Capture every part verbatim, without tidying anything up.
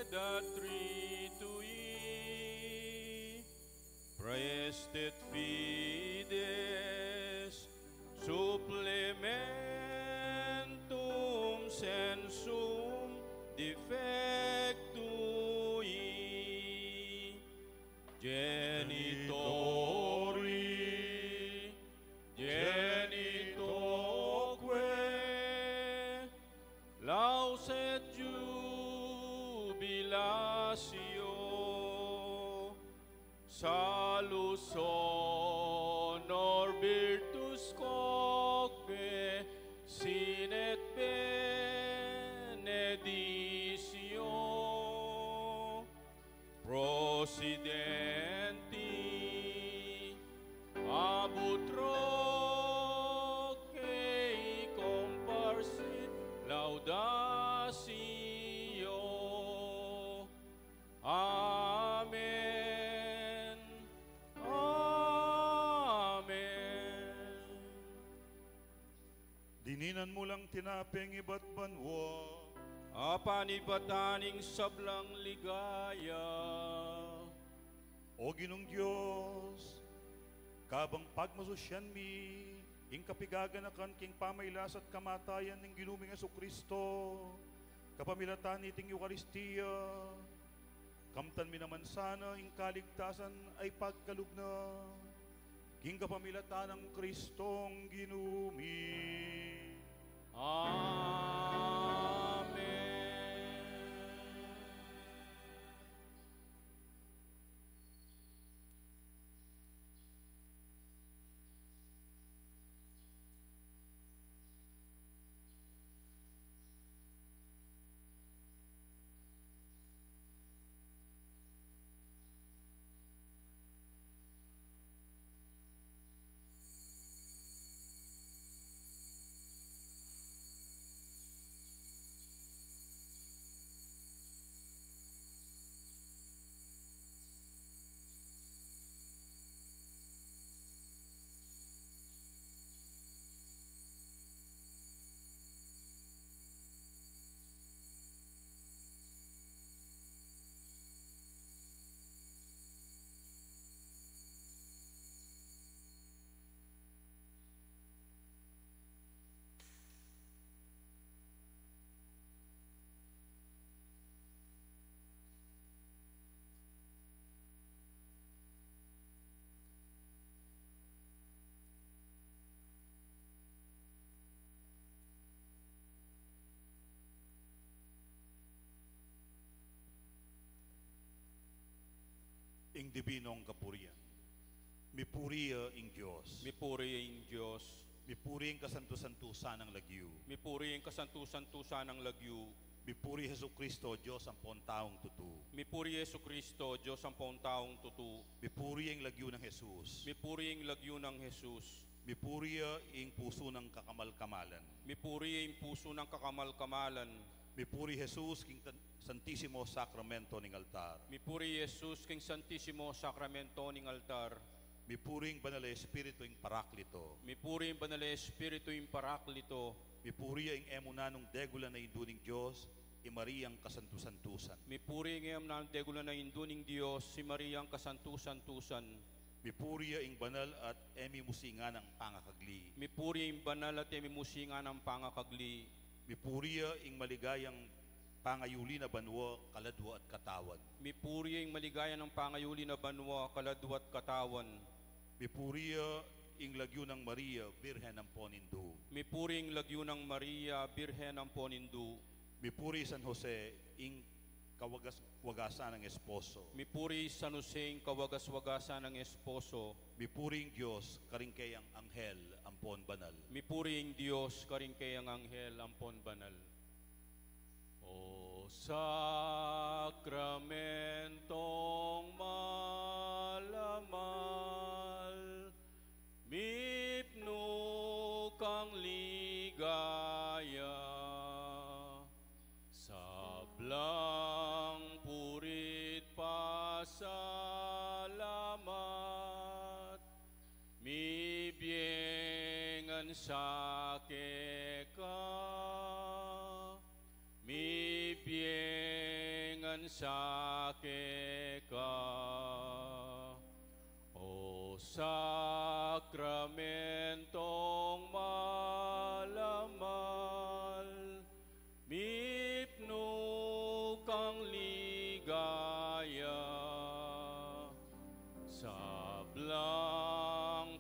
Sed ad Tritui, praestet fides supplementum sensu defectui, genitori, genitoque, laus et jubilatio, salus honor virtus quoque sine et beneditio, procidenti ab utroque comparsit laudatio. Amen. Amen. Dininan mu lang tinape ing ibat banua, a panibatan ning sablang ligaya. O Ginung Dios, kabang pagmasusyan mi ing kapigaganakan king pamailas at kamatayan ning Ginu ming Jesucristo, kapamilatan niting Eukaristia, kamtan mi naman sana ing kaligtasan a ipagkalub na king kapamilatan nang Kristong Ginu mi. Amen. Ing dibinong kapurian. Mipuri ya ing Dios. Mipuri ya ing Dios. Mipuri ing kasantu-santusan nang lagyu. Mipuri ing kasantu-santusan nang lagyu. Mipuri Jesucristo, Dios ampon taung tutu. Mipuri Jesucristo, Dios ampon taung tutu. Mipuri ing lagyu nang Jesus. Mipuri ing lagyu nang Jesus. Mipuri ya ing pusu nang kakamal-kamalan. Mipuri ya ing pusu nang kakamal-kamalan. Mipuri Jesus king tan-, Santisimo Sakramento ning altar. Mipuri Jesus king Santisimo Sakramento ning altar. Mipuri ing Banal a Espiritu ing Paraklito. Mipuri ing Banal a Espiritu ing Paraklito. Mipuri ya ing e mu nanung degulan a Indu ning Dios, i Mariang kasantu-santusan. Mipuri ing e mu nanung degulan a Indu ning Dios, i Mariang kasantu-santusan. Mipuri ya ing banal at e mimusingan a pangakagli. Mipuri ya ing banal at e mimusingan a pangakagli. Mipuri ya ing maligayang pangayuli na banua, kaladua at katawan. Mipuri ya ing maligaya nang pangayuli na banua, kaladua at katawan. Mipuri ya ing lagyu nang Maria, Birhen ampon Indu. Mipuri ya ing lagyu nang Maria, Birhen ampon Indu. Mipuri San Jose, ing kawagas-wagasan nang esposo. Mipuri San Jose, ing kawagas-wagasan nang esposo. Mipuri ing Dios karing keyang anghel ampon banal. Mipuri ing Dios karing keyang anghel ampon banal. O sakramentong mal a mal, mipnu kang ligaya, sablang puri't pasalamat, mibie ngan sa keka, mibie ngan sa keka. O sakramentong malamal, mipnu kang ligaya, sablang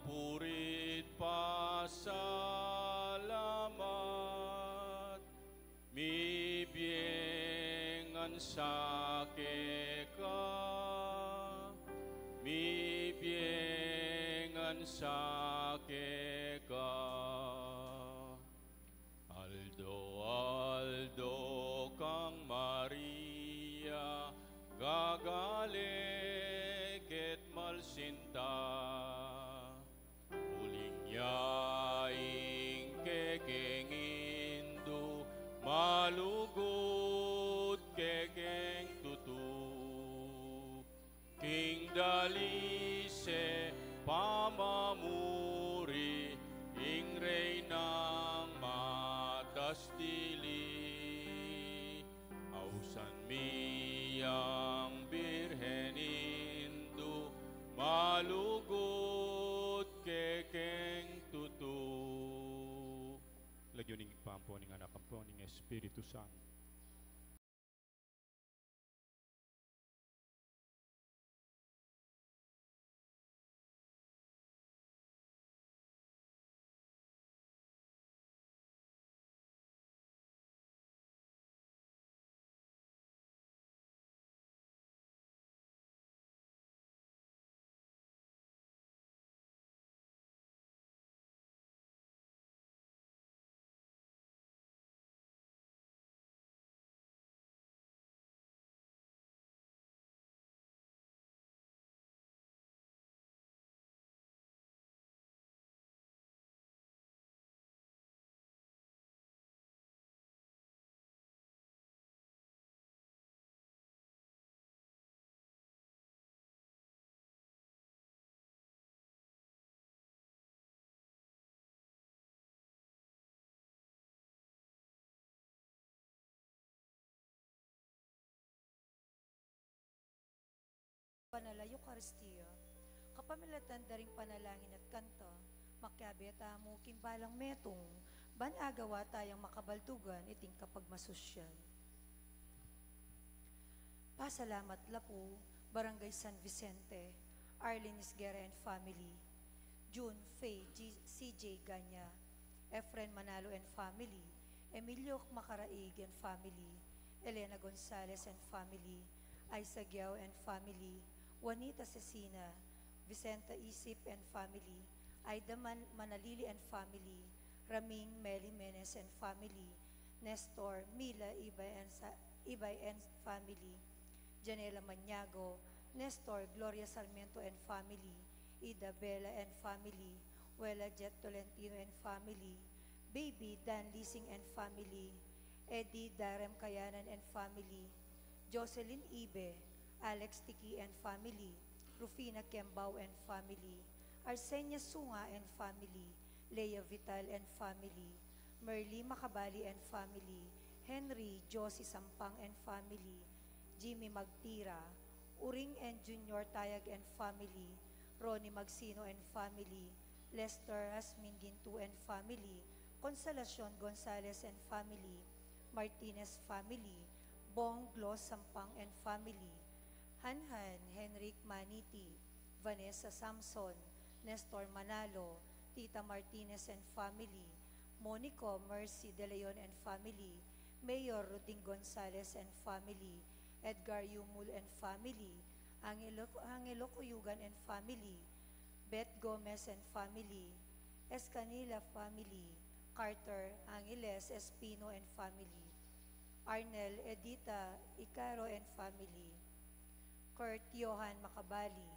puri't pasalamat, mibie ngan sa keka, mibie ngan sa keka. Aldo-aldo kang Maria, gagale ke't malsinta. Uling ya ing kekeng Indu, malugud kekeng tutu. King dalise pamamuri, ing Reynang matastili. Ausan mi yang Birhen Indu, malugud kekeng tutu. Lagyu ning Ibpa, ampo ning Anak, ampo ning Espiritu Santo. Banal a Eukaristia, kapamilatan da ring panalangin at kanta, makiabe tamu king balang metung, ban agawa tayang makabaldugan iting kapagmasusian. Pasalamat Lapu, Barangay San Vicente, Arlene Isguera and family, June Faye G-, C J Ganya, Efren Manalo and family, Emilio Macaraig and family, Elena Gonzalez and family, Aiza Giao and family, Juanita Cecina, Vicenta Isip and family, Aida Man-, Manalili and family, Raming Mel Jimenez and family, Nestor Mila Ibay and sa-, Ibay and family, Janela Maniago, Nestor Gloria Sarmiento and family, Ida Bela and family, Wela Jet Tolentino and family, Baby Dan Lising and family, Eddie Darem Kayanan and family, Jocelyn Ibe, Alex Tiki and family, Rufina Kembao and family, Arsenia Sunga and family, Lea Vital and family, Merly Macabali and family, Henry Josie Sampang and family, Jimmy Magtira, Uring and Junior Tayag and family, Ronnie Magsino and family, Lester Asmin Gintu and family, Consolacion Gonzalez and family, Martinez family, Bong Glos Sampang and family, Hanhan Henrik Maniti, Vanessa Samson, Nestor Manalo, Tita Martinez and family, Monico Mercy De Leon and family, Mayor Roding Gonzalez and family, Edgar Yumul and family, Angelo, Angelo Cuyugan and family, Beth Gomez and family, Escanilla family, Carter Angeles Espino and family, Arnel Edita Icaro and family, Kurt Johan Macabali,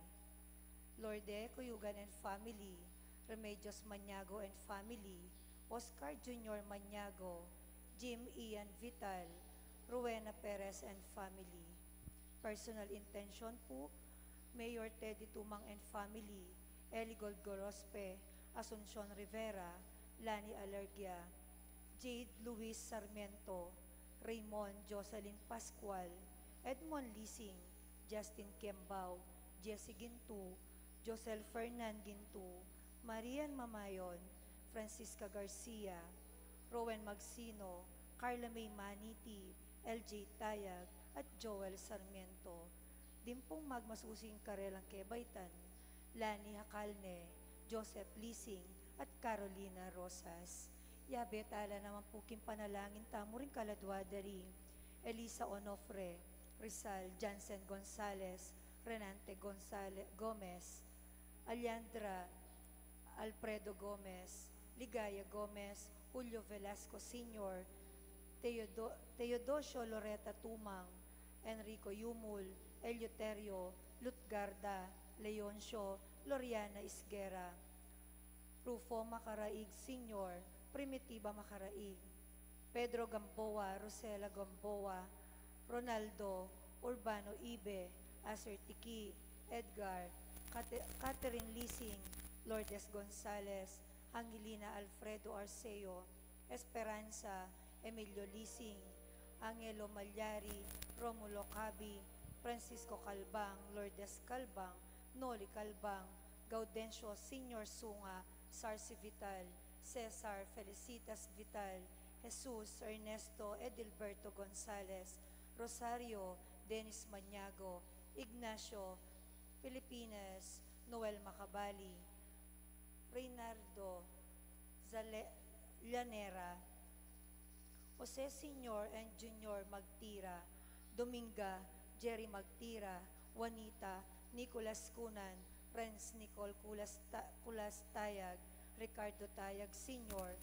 Lorde Cuyugan and family, Remedios Maniago and family, Oscar Junior Maniago, Jim Ian Vital, Rowena Perez and family. Personal intention pu, Mayor Teddy Tumang and family, Eli Gold Gorospe, Asuncion Rivera, Lani Alergia, Jade Luis Sarmiento, Raymond Jocelyn Pascual, Edmond Lising, Justin Kembao, Jesse Gintu, Josel Fernan Gintu, Marian Mamayon, Francisca Garcia, Rowen Magsino, Carla May Maniti, L J Tayag, at Joel Sarmiento. Dimpung magmasusing karelang kebaitan, Lani Hacalne, Joseph Lising, at Carolina Rosas. Yabe tala naman pu king panalangin tamu ring kaladua da ri Elisa Onofre, Rizal, Jansen Gonzales, Renante Gonzale-, Gomez, Aliandra Alfredo Gomez, Ligaya Gomez, Julio Velasco Senior, Teodo-, Teodosio Loreta Tumang, Enrico Yumul, Eleuterio Lutgarda, Leoncio Loriana Isguera, Rufo Macaraig Senior, Primitiva Macaraig, Pedro Gamboa, Rosela Gamboa, Ronaldo Urbano Ibe, Acer Tiki, Edgar, Cate-, Catherine Lising, Lourdes Gonzales, Angelina Alfredo Arceo, Esperanza Emilio Lising, Angelo Malyari, Romulo Cabi, Francisco Calbang, Lourdes Calbang, Noli Calbang, Gaudencio Senior Sunga, Sarsi Vital, Cesar Felicitas Vital, Jesus Ernesto Edilberto Gonzales, Rosario Dennis Maniago, Ignacio Filipinas, Noel Macabali, Reynardo Zale-, Llanera, Jose Senior and Junior Magtira, Dominga, Jerry Magtira, Juanita, Nicolas Cunan, Renz Nicole Culas Ta-, Culas Tayag, Ricardo Tayag Senior,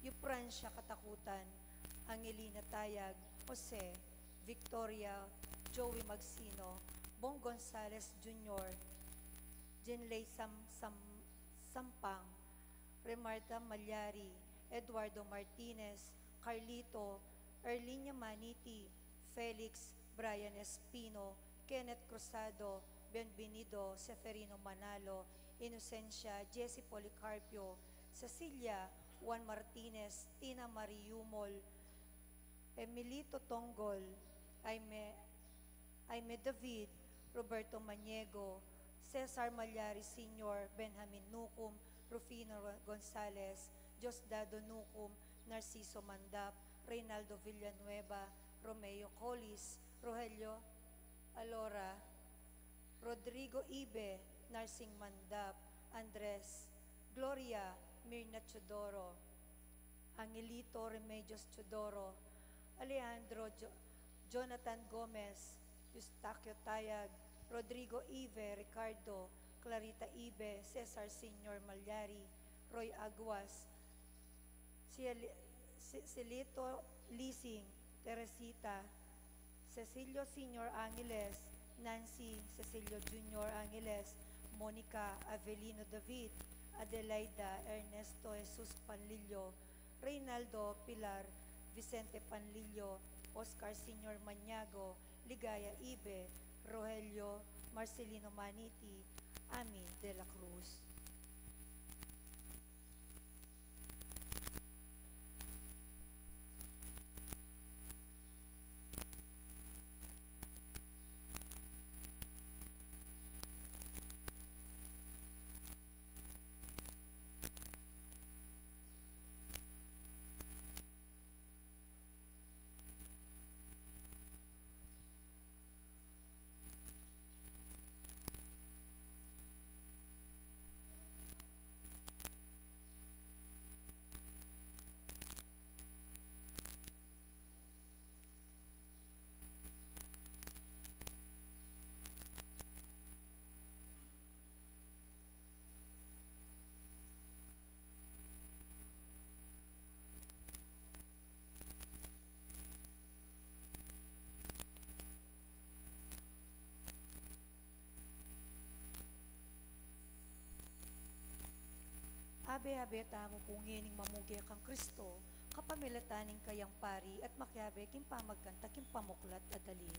Eufrancia Katakutan, Angelina Tayag, Jose, Victoria, Joey Magsino, Bong Gonzales Junior, Jinley Sam-, Sam-, Sampang, Remarta Malyari, Eduardo Martinez, Carlito, Erlinia Maniti, Felix, Brian Espino, Kenneth Cruzado, Bienvenido Seferino Manalo, Inocencia Jesse Policarpio, Cecilia, Juan Martinez, Tina Marie Yumol, Emilito Tonggol, Aime, Aime David, Roberto Maniego, Cesar Malyari Senior, Benjamin Nucum, Rufino Ro-, Gonzales, Diosdado Nucum, Narciso Mandap, Reynaldo Villanueva, Romeo Collis, Rogelio Alora, Rodrigo Ibe, Narsing Mandap, Andres, Gloria, Mirna Teodoro, Angelito Remedios Teodoro, Alejandro Jo-, Jonathan Gomez, Eustaquio Tayag, Rodrigo Ibe, Ricardo, Clarita Ibe, Cesar Senior Malyari, Roy Aguas, Cieli-, Ce-, Celito Lising, Teresita, Cecilio Senior Angeles, Nancy, Cecilio Junior Angeles, Monica, Avelino David, Adelaida, Ernesto Jesus Panlilio, Reynaldo Pilar, Vicente Panlilio, Oscar Senior Maniago, Ligaya Ibe, Rogelio, Marcelino Maniti, Ami de la Cruz. Abe-abe tamu pu ngening mamuge kang Kristo, kapamilatan ning kayang pari at makiabe king pamagkanta king pamuklat a dali.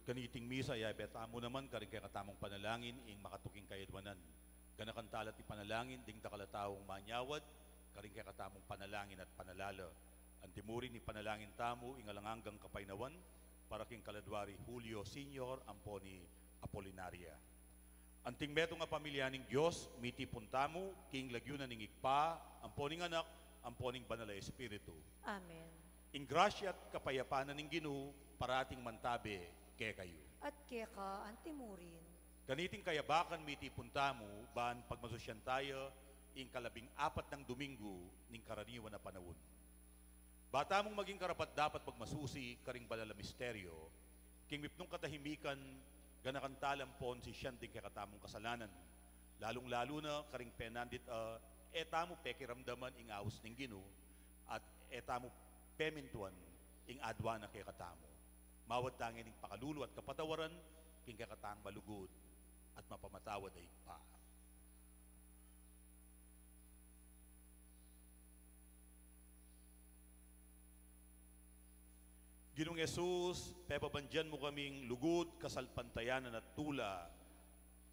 Kaniting misa, yabe tamu naman karing kekatamung panalangin ing makatuking kayadwanan. Ganakan tala at ipanalangin ding dakal a taung manyawad karing kekatamung panalangin at panalala. Antimurin ipanalangin tamu ing alang anggang kapaynawan para king kaladwa ri Julio Senior ampo ni Apolinaria. Anting metung a pamilya ning Dios, mitipun tamu king lagyu na ning Ibpa, ampo ning Anak, ampo ning Banal a Espiritu. Amen. Ing grasya at kapayapan na ning Ginu parating mantabe kekayu. At keka antimurin. Kaniting kayabakan mitipun tamu ban pagmasusyan taya ing kalabing apat nang Domingo ning karaniwan a panaun. Ba tamung maging karapat-dapat magmasusi karing banal a misteryo, king mipnung katahimikan, ganakan tala ampon sisian ding kekatamung kasalanan, lalung-lalu na karing penandit a e tamu pekiramdaman ing aus ning Ginu, at e tamu pemintuan ing adwan na kekatamu. Mawad ta ngeni ning pakalulu at kapatawaran king kekatang malugud at mapamatawad a Ibpa. Ginung Jesus, pepabandian mu kaming lugud, kasalpantayanan at tula,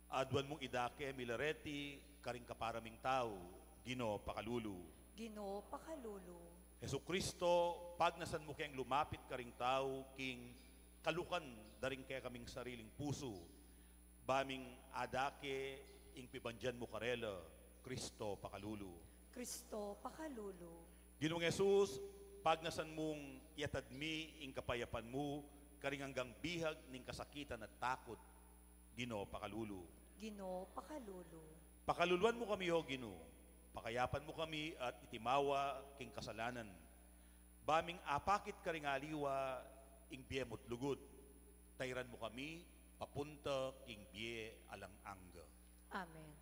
adwan mung idake mi la reti karing kapara ming tau, Ginu, pakalulu. Ginu, pakalulu. Jesucristo, pagnasan mu keng lumapit karing tau king kalukan da ring kekaming sariling pusu, ba ming adake ing pibandian mu karela, Cristo, pakalulu. Cristo, pakalulu. Ginung Jesus, pagnasan mung yatad mi ing kapayapan mu karing anggang bihag ning kasakitan at takut, Ginu, pakalulu. Ginu, pakalulu. Pakaluluan mu kami, O Ginu, pakayapan mu kami at itimawa king kasalanan, ba ming apakit karing aliwa ing bie mu't lugud, tairan mu kami papunta king bie alang angga. Amen.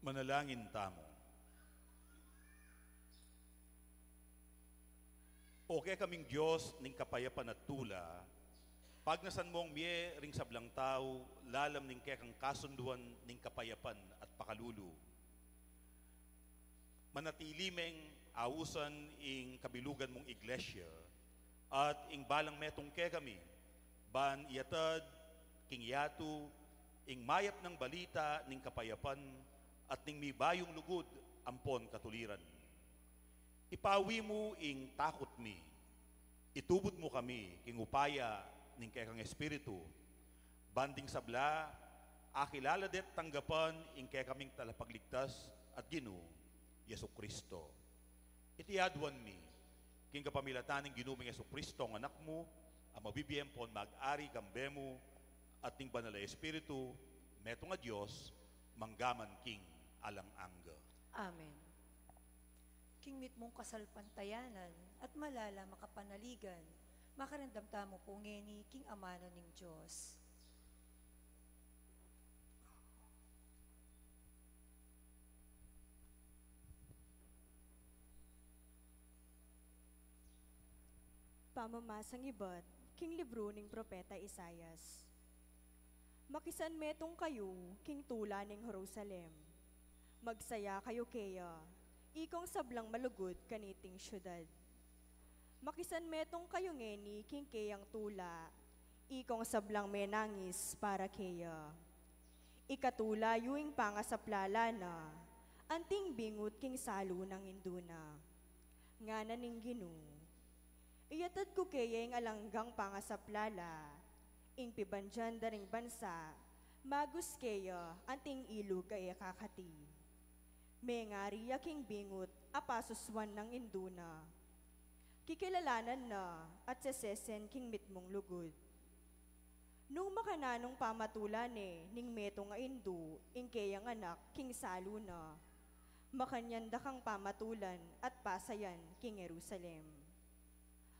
Manalangin tamu. O kekaming Dios ning kapayapan at tula, pagnasan mung mie ring sablang tau lalam ning kekang kasunduan ning kapayapan at pakalulu. Manatili meng ausan ing kabilugan mung iglesia at ing balang metung kekami, ban iyatad king yatu ing mayap nang balita ning kapayapan at ning mibayung lugud ampon katuliran. Ipawi mu ing takut mi, itubud mu kami king upaya ning kekang Espiritu, Ban ding sabla, akilala de't tanggapan ing kekaming Talapagligtas at Ginu, Jesucristo. Iti aduan mi, king kapamilatan ning Ginu ming Jesucristo, ang Anak mu, a mabibie ampon mag-ari kambe mu, at ning Banal a Espiritu, metung a Dios, mangga man king alang angga. Amen. King mitmung kasalpantayanan at malalam a kapanaligan, makiramdam tamu pu ngeni king amanu ning Dios. Pamamasang ibat king libru ning Propeta Isaias. Makisanmetung kayu king tula ning Jerusalem. Magsaya kayu keya, ikong sablang malugud kaniting siudad. Makisanmetung kayu ngeni king keyang tula, ikong sablang menangis para keya. Ikatula yu ing pangasaplala na, anting bingut king salu nang indu na. Ngana ning Ginu, iyatad ku keya ing alang anggang pangasaplala, ing pibandian da ring bansa, magus keya anting ilug a e kakati. Mengari ya king bingut a pasuswan nang indu na. Kikilalanan na at sesesen king mitmung lugud. Nung makananung pamatulan ne ning metung a indu ing keyang anak king salu na, makanyan da kang pamatulan at pasayan king Jerusalem.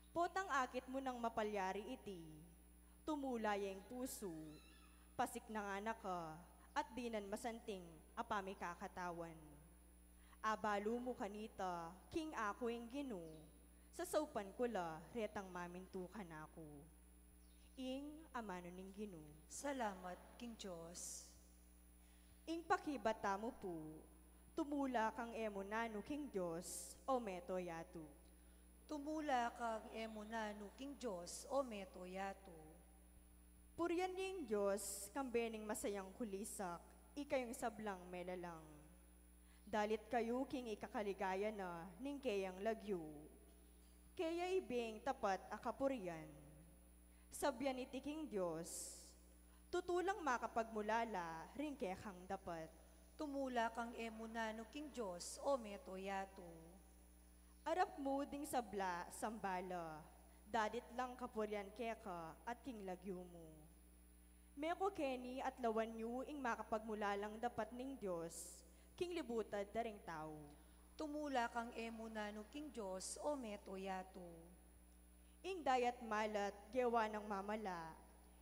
Potang akit mu nang mapalyari iti, tumula ya ing pusu, pasiknangan na ka, at dinan masanting a pamikakatawan. Abalu mu kanita king aku ing Ginu, sasaupan ku la retang mamintu kanaku. Ing amanu ning Ginu. Salamat king Dios. Ing pakibat tamu pu, tumula kang e mu nanu king Dios, o meto yatu. Tumula kang e mu nanu king Dios, o meto yatu. Purian ye ing Dios, kambe ning masayang kulisak, ikayung sablang melalang. Dalit kayu king ikakaligaya na ning keyang lagyu. Keya ibe ing tapat a kapurian. Sabian iti king Dios, tutu lang makapagmulala ring kekang dapat. Tumula kang e mu nanu king Dios, o meto yatu. Arap mu ding sabla, samba la, dadit lang kapurian keka at king lagyu mu. Meko keni at lawan yu ing makapagmulalang dapat ning Dios, king libutad da ring tau. Tumula kang e mu nanu king Dios, o meto yatu. Ing dayat malat, gewa nang mamala,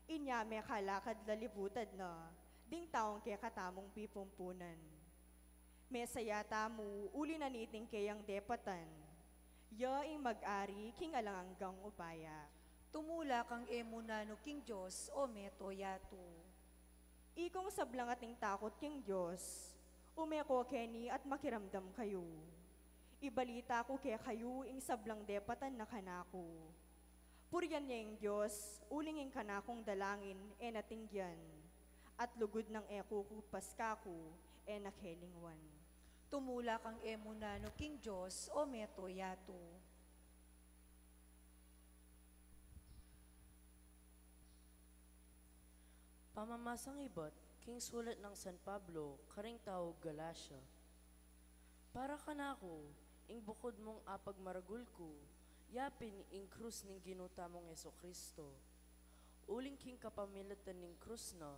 inya mekalakad la libutad na, ding taung kekatamung pipumpunan. Mesaya tamu, uli na niting keyang depatan, ya ing mag-ari king alang anggang upaya. Tumula kang e mu nanu king Dios, o meto yatu. Ikong sablang ating takut king Dios, ume ko keni at makiramdam kayu. Ibalita ku kekayu ing sablang depatan na kanaku. Purian ye ing Dios, uling ing kanakung dalangin e na tinggian, at lugud nang e kukupas kaku e na kelingwan. Tumula kang e mu nanu king Dios, o meto yatu. Pamamasang ibat king sulat nang San Pablo karing taga Galacia. Para kanaku, ing bukud mung apagmaragul ku, yapin ing krus ning Ginu tamung Jesucristo. Uling king kapamilatan ning krus na,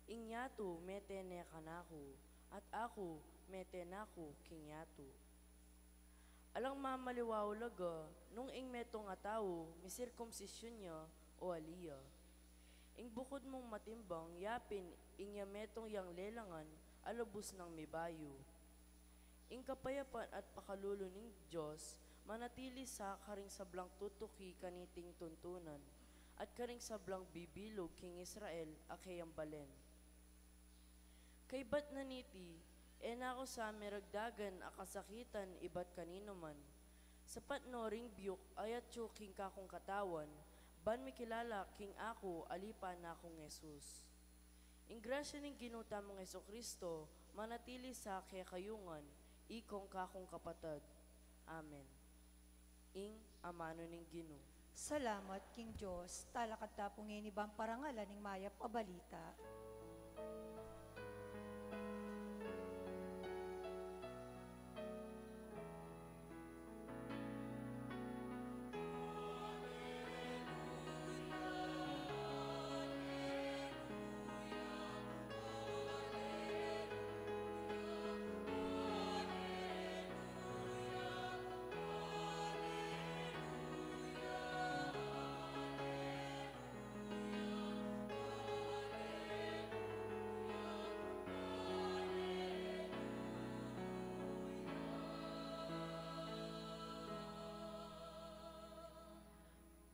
ing yatu mete ne kanaku, at aku mete na ku king yatu. Alang mamaliwa ulaga, nung ing metung a tau, misirkumsisyun ya o ali ya. Ing bukud mung matimbang, yapin ing ya metung yang lelangan, a lubus nang mibayu. Ing kapayapan at pakalulu ning Dios, manatili sa karing sablang tutuki kaniting tuntunan, at karing sablang bibilug king Israel a keyang balen. Kaybat na niti, e na ku sa miragdagan a kasakitan ibat kaninu man. Sapat no ring biyuk a yatyu king kakung katawan, ban mikilala king aku a lipa na kung Jesus. Ing grasya ning Ginu tamung Jesucristo, manatili sa kekayu ngan, ikong kakung kapatad. Amen. Ing amanu ning Ginu. Salamat king Dios. Talakad ta pu ngeni ban parangalan ing mayap a balita.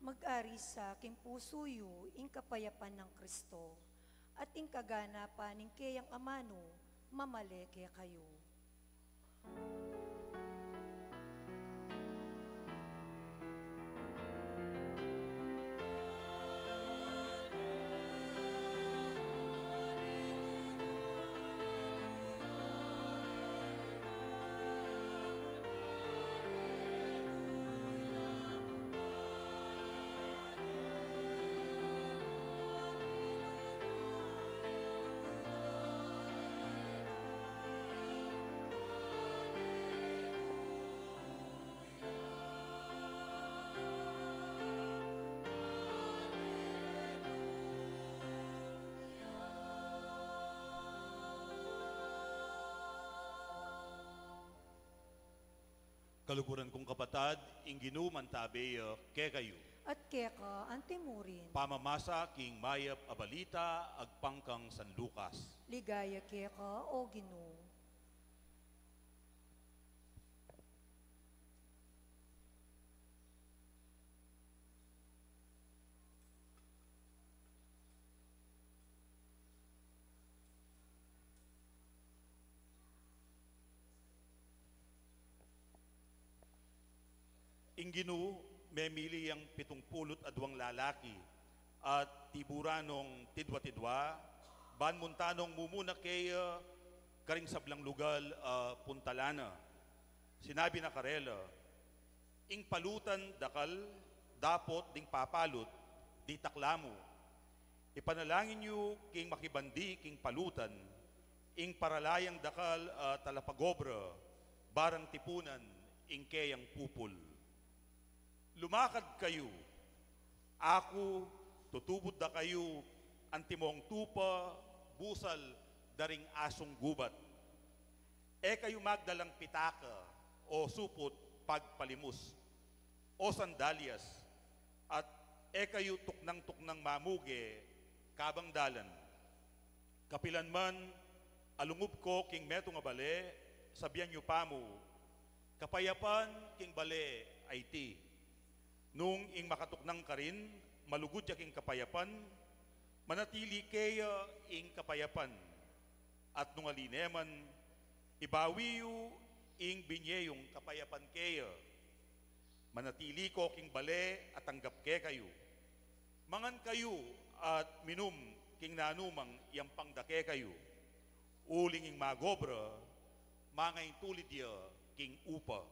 Mag-ari sa king pusu yu ing kapayapan nang Kristo, at ing kaganapan ning keyang amanu mamale kekayu. Kaluguran kung kapatad, ing Ginu mantabe ya kekayu. At keka antimurin. Pamamasa king mayap a balita agpang kang San Lucas. Ligaya keka, O Ginu. Ing Ginu memili yang pitung pulu't aduang lalaki at tiburan nong tidwa-tidwa, ban munta nong mumuna keya karing sablang lugal a puntalan na. Sinabi na karela, "Ing palutan dakal, dapot ding papalut, ditak la mu. Ipanalangin yu king makibandi king palutan, ing paralayang dakal a talapagobra, barang tipunan ing keyang pupul. Lumakad kayu, aku tutubud da kayu antimong tupa busal da ring asung gubat. E kayu magdalang pitaka, o suput pagpalimus, o sandalyas, at e kayu tuknang-tuknang mamuge kabang dalan. Kapilan man a lungub ko king metung a bale, sabian yu pa mu, 'Kapayapan king bale a iti.' Nung ing makatuknang karin malugud ya king kapayapan, manatili keya ing kapayapan. At nung ali ne man, ibawi yu ing binie yung kapayapan keya. Manatili ko king bale a tanggap kekayu. Mangan kayu at minum king nanumang yampang da kekayu. Uling ing magobra, mangaintulid ya king upa.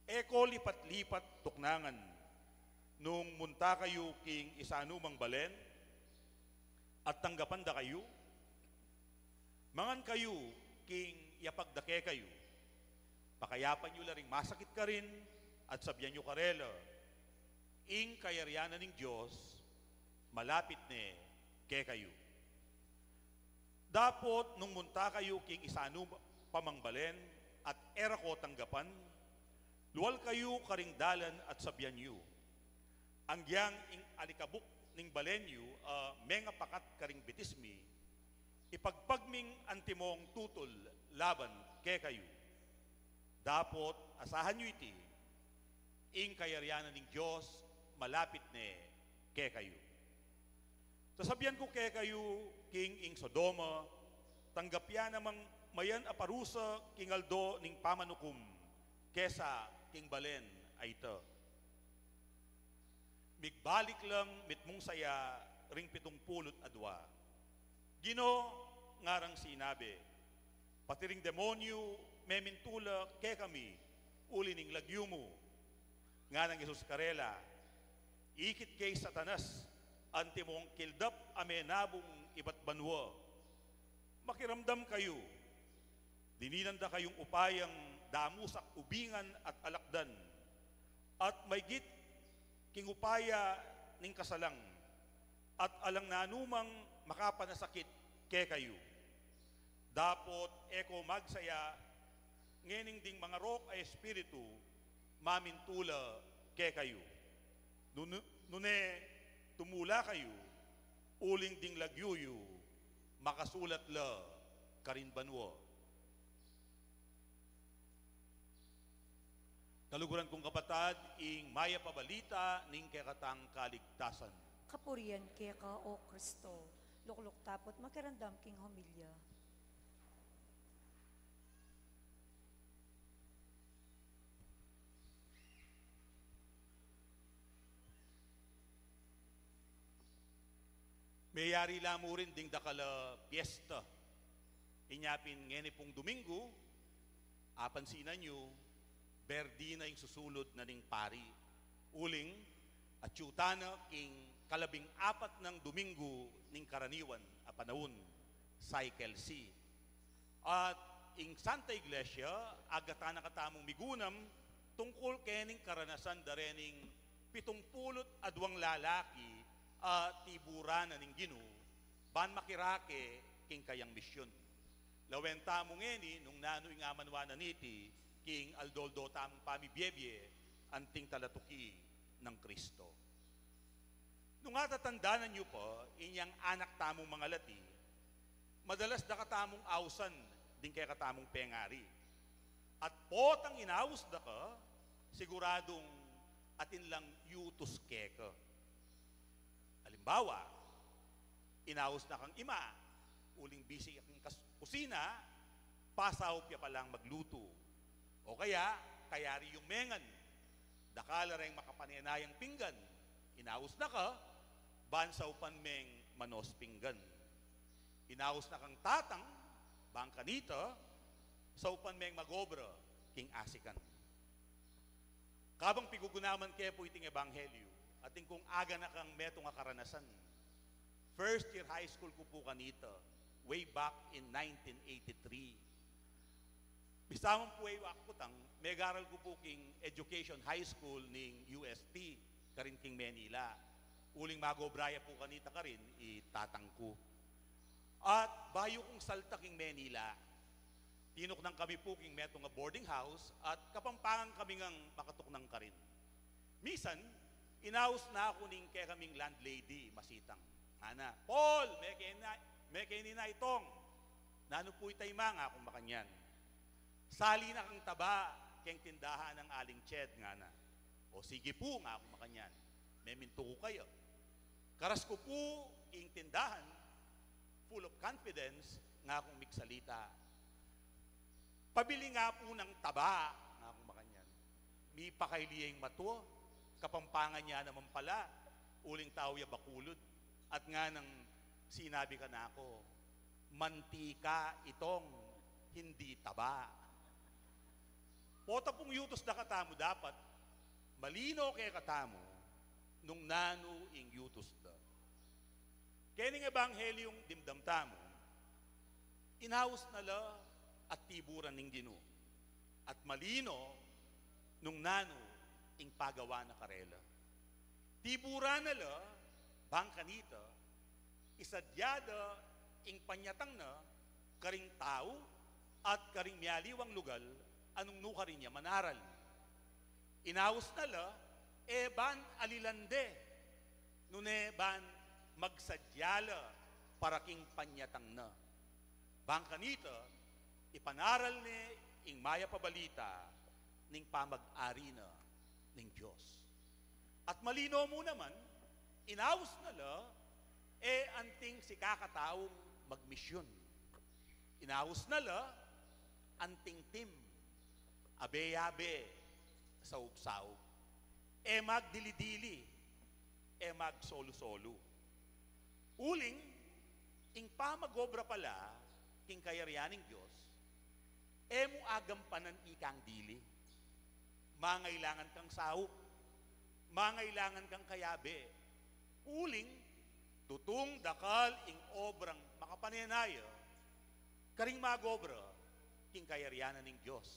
E ko lipat-lipat tuknangan, nung munta kayu king isanumang balen, at tanggapan da kayu, mangan kayu king yapag da kekayu. Pakayapan yu la ring masakit karin, at sabian yu karela, 'Ing kayarian na ning Dios malapit ne kekayu.' Dapot nung munta kayu king isanumang balen, at e ra ko tanggapan, lual kayu karing dalan at sabian yu, 'Anggiyang ing alikabuk ning balen yu a mengapakat karing bitis mi, ipagpag ming antimong tutul laban kekayu.' Dapot asahan yu iti, ing kayarian na ning Dios malapit ne kekayu. Sasabian ku kekayu, king ing Sodoma, tanggap ya namang mayan a parusa king aldo ning pamanukum kesa king balen a ita. Migbalik lang mitmung saya ring pitung pulu't adua. "Ginu," ngarang sinabi, "pati ring demonyu memintu la kekami uli ning lagyu mu." Nganang Jesus karela, Ikit kay Satanas, antimong kildap a menabung ibat banua. Makiramdam kayu, dininan da kayung upayang damusak ubingan at alakdan, at maygit king upaya ning kasalang, at alang nanumang makapanasakit kekayu. Dapot e ko magsaya, ngening ding mangarok a espiritu mamintula kekayu. Nune, nune tumula kayu, uling ding lagyu yu makasulat la karin banua. Kaluguran kung kapatad, ing mayap a balita ning kekatang kaligtasan. Kapurian keka, O Kristo. Lukluk tapu't makiramdam king homilya. Meyari la mu rin ding dakal a piesta. Inya pin ngeni pung Duminggu, apansinan yu, berdi na ing susulud na ning pari. Uling, atyu tana king kalabing apat nang Duminggu ning karaniwan a panaun, cycle C. At ing Santa Iglesia, agatan na katamung migunam tungkul kening karanasan da rening pitung pulu't adwang lalaki a tiburan na ning Ginu, ban makirake king kayang misyun. Lawen tamu ngeni nung nanu ing amanuan na niti king aldo-aldo tamung pamibiebie anting talatuki nang Kristo. Nung atatandanan yu pa, inyang anak tamung mangalati, madalas da katamung ausan ding kekatamung pengari. At potang inaus da ka, siguradung atin lang yutus keka. Alimbawa, inaus na kang ima, uling bisi ya king kas-, kusina, pasaup ya palang maglutu. O kaya, kayari yung mengan, dakal a reng makapanenayang pinggan, inaus na ka, ban saupan meng manos pinggan. Inaus na kang tatang, bang kanita, saupan meng magobra king asikan. Kabang pigugunaman ke pu iting ebanghelyu, atin kung aganakang metung a karanasan. First year high school ku pu kanita, way back in nineteen eighty-three. Bisa man pu e wa kutang, megaral ku pu king Education High School ning U S T, karin king Manila. Uling magobra ya pu kanita karin i tatang ku. At bayu kung salta king Manila, tinuknang kami pu king metung a boarding house at Kapampangan kami ngang makatuknang karin. Misan, inaus na ku ning kekaming landlady, masitang. Ngana, "Paul, mekeni na, mekeni na itong." "Nanu pu ita, Ima?" ngakung makanyan. "Sali na kang taba keng tindahan nang Aling Ched," ngana. "O sige pu," ngakung makanyan. "Memintu ku kaya." Karas ku pu ing tindahan, full of confidence, ngakung migsalita. "Pabili nga pu nang taba," ngakung makanyan. Mipakaili ya ing matua, Kapampangan ya naman pala, uling tau ya Bacolod. At nganang sinabi kanaku, "Mantika itong, hindi taba." Pota pung yutus da katamu dapat, malino kekatamu nung nanu ing yutus da. Kening ebanghelyung dimdam tamu, inaus na la at tiburan ning Ginu, at malino nung nanu ing pagawa na karela. Tiburan na la, bang kanita, isadya da ing panyatang na karing tau at karing mialiwang lugal a nung nukarin ya manaral. Inaus na la, e ban alilan de, nune ban magsadya la para king panyatang na. Bang kanita, ipanaral ne ing mayap a balita ning pamag-ari na ning Dios. At malino mu naman, inaus na la, e anting sikakataung magmisyun. Inaus na la, anting team, abe-abe, saup-saup. E magdili-dili, e magsolu-solu. Uling, ing pamag-obra pala king kayarian ning Dios, e mu agampanan ikang dili. Mangailangan kang saup. mangailangan kang kayabe. Uling, tutung dakal ing obrang makapanenaya karing mag-obra king kayarian na ning Dios.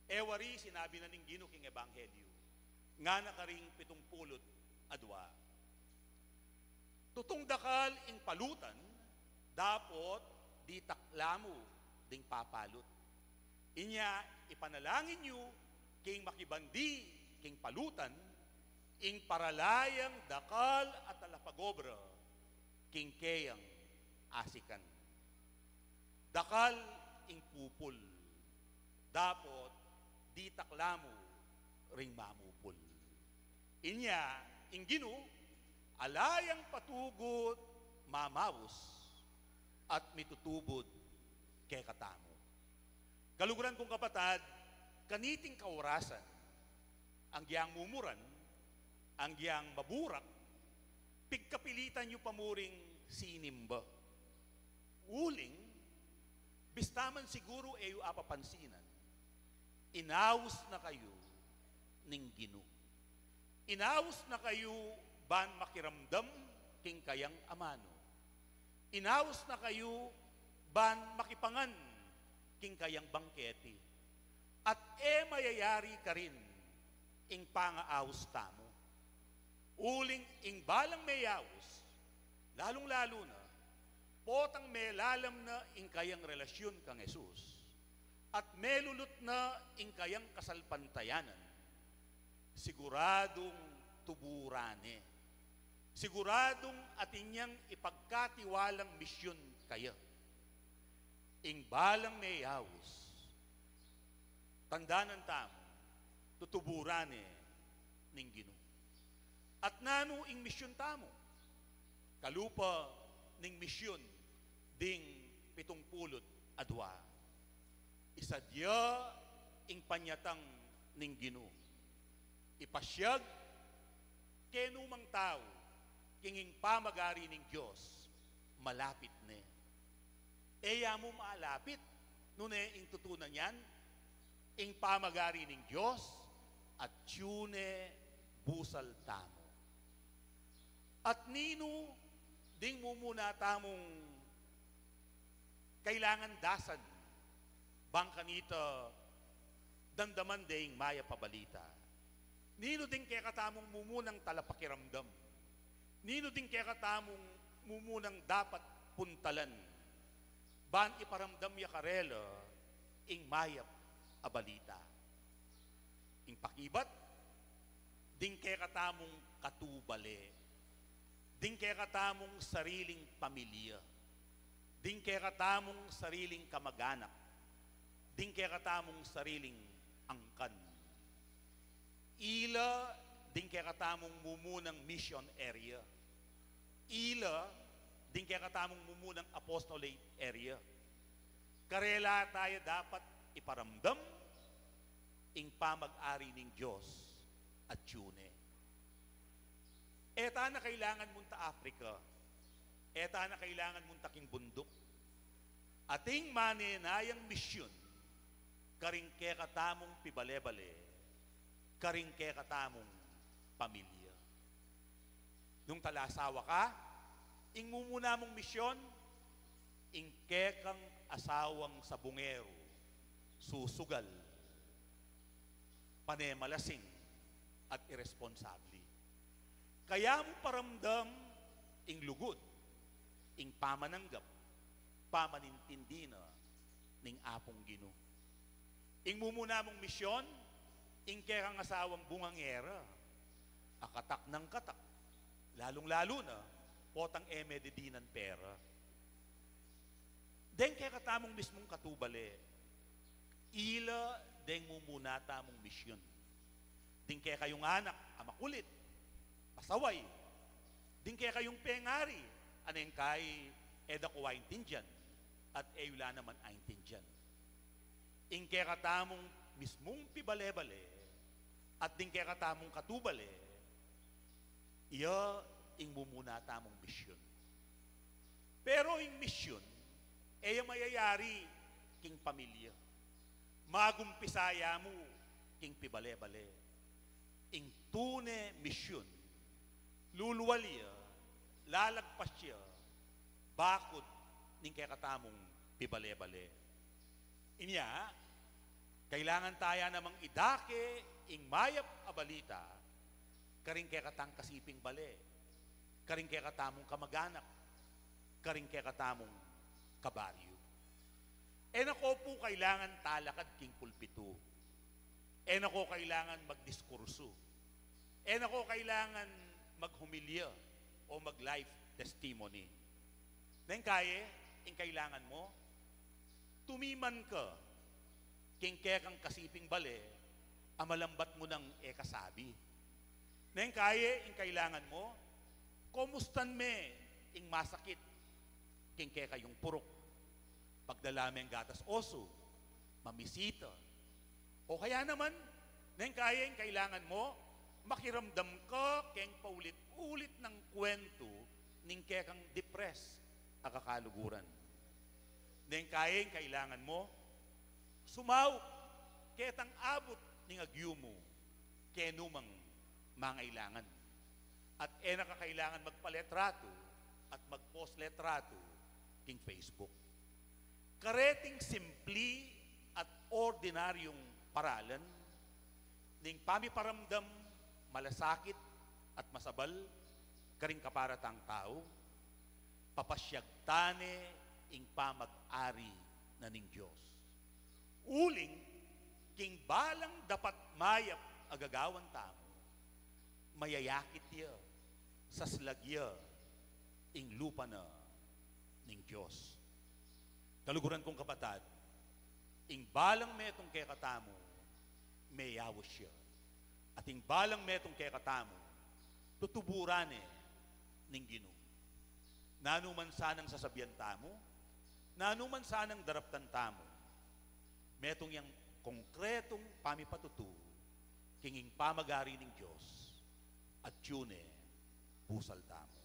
E wari sinabi na ning Ginu king Ebanghelyo, ngana karing pitung pulu't adua, tutung dakal ing palutan, dapot ditak la mu ding papalut. Inya ipanalangin yu king makibandi king palutan, ing paralayang dakal a talapag-obra king keyang asikan. Dakal ing pupul, dapot ditak la mu ring mamupul. Inya ing Ginu, ala yang patugut mamaus at mitutubud kekatamu. Kaluguran kung kapatad, kaniting kaurasan, anggyang mumuran, anggyang maburak, pigkapilitan yu pa mu ring sinimba. Uling, bista man siguru e yu apapansinan, inaus na kayu ning Ginu. Inaus na kayu ban makiramdam king kayang amanu. Inaus na kayu ban makipangan king kayang bangketi. At e mayayari karin ing pangaaus tamu. Uling ing balang meyaus, lalung-lalu na, potang melalam na ing kayang relasyun kang Jesus, at melulut na ing kayang kasalpantayanan, siguradung tuburan ne. Siguradung atin yang ipagkatiwalang misyun kaya. Ing balang meyaus, tandanan tamu, tutuburan ne ning Ginu. At nanu ing misyun tamu? Kalupa ning misyun ding pitung pulu't adua, isadya ing panyatang ning Ginu. Ipasyag kenu mang tau king ing pamagari ning Dios malapit ne. E ya mu malapit, nune ing tutunan yan, ing pamagari ning Dios atyu ne busal tamu. At ninu ding mumuna tamung kailangan dasan bang kanita damdaman deng mayap a balita? Ninu ding kekatamung mumunang talapakiramdam? Ninu ding kekatamung mumunang dapat puntalan ban iparamdam ya karela ing mayap a balita? Ing pakibat, ding kekatamung katubale, ding kekatamung sariling pamilya, ding kekatamung sariling kamag-anak, ding kekatamung sariling angkan. Ila ding kekatamung mumunang mission area. Ila ding kekatamung mumunang apostolate area. Karela taya dapat iparamdam ing pamag-ari ning Dios atyu ne. E ta na kailangan munta Africa. E ta na kailangan munta king bunduk. Ating manenayang misyun karing kekatamung pibale-bale, karing kekatamung pamilya. Nung talasawa ka, ing mumuna mung misyun, ing kekang asawang sabungeru, susugal, panemalasing, at iresponsabli. Kaya mu paramdam ing lugud, ing pamananggap, pamanintindi na ning Apung Ginu. Ing mumuna mung misyun, ing kekang asawang bungangera, akatak nang katak, lalung-lalu na potang e me didinan pera. Deng kekatamung mismung katubale, ila deng mumuna tamung misyun. Ding kekayung anak a makulit, pasaway. Ding kekayung pengari, a neng kai e da ku aintindian, at e yu la naman aintindian. Ing kekatamung mismung pibale-bale, at ding kekatamung katubale, iya ing mumuna tamung misyun. Pero ing misyun, e ya mayayari king pamilya. Magumpisa ya mu king pibale-bale. Ing Tune misyun, luluwal ya, lalagpas ya, bakud ning kekatamung pibale-bale. Inya, kailangan taya namang idake ing mayap a balita karing kekatang kasiping bale, karing kekatamung kamag-anak, karing kekatamung kabaryu. E na ko pu kailangan talakad king pulpitu. E na ko kailangan magdiskursu. E na ko kailangan maghumilya o mag-life testimony. Neng kaye, ing kailangan mo, tumiman ka king kekang kasiping bale a malambat mu nang e kasabi. Neng kaye, ing kailangan mo, komustan me ing masakit king kekayung puruk. Pagdala meng gatas osu, mamisita. O kaya naman, neng kaye ing kailangan mo, makiramdam ka keng paulit-ulit nang kwentu ning kekang depressed a kakaluguran. Neng kaye ing kailangan mo, sumaup ketang abut ning agyu mu kenu mang mangailangan. At e na ka kailangan magpaletratu at mag-post letratu king Facebook. Kareting simpli at ordinaryung paralan ning pamiparamdam malasakit at masabal karing kapara tang tau, papasyag tane ing pamag-ari na ning Dios. Uling, king balang dapat mayap a gagawan tamu, mayayakit ya, saslag ya, ing lupa na ning Dios. Kaluguran kung kapatad, ing balang metung kekatamu, meyaus ya. At ing balang metung kekatamu, tutuburan ne ning Ginu. Nanu man sanang sasabian tamu, nanu man sanang daraptan tamu, metung yang konkretung pamipatutu king ing pamag-ari ning Dios, at tune pusal tamu.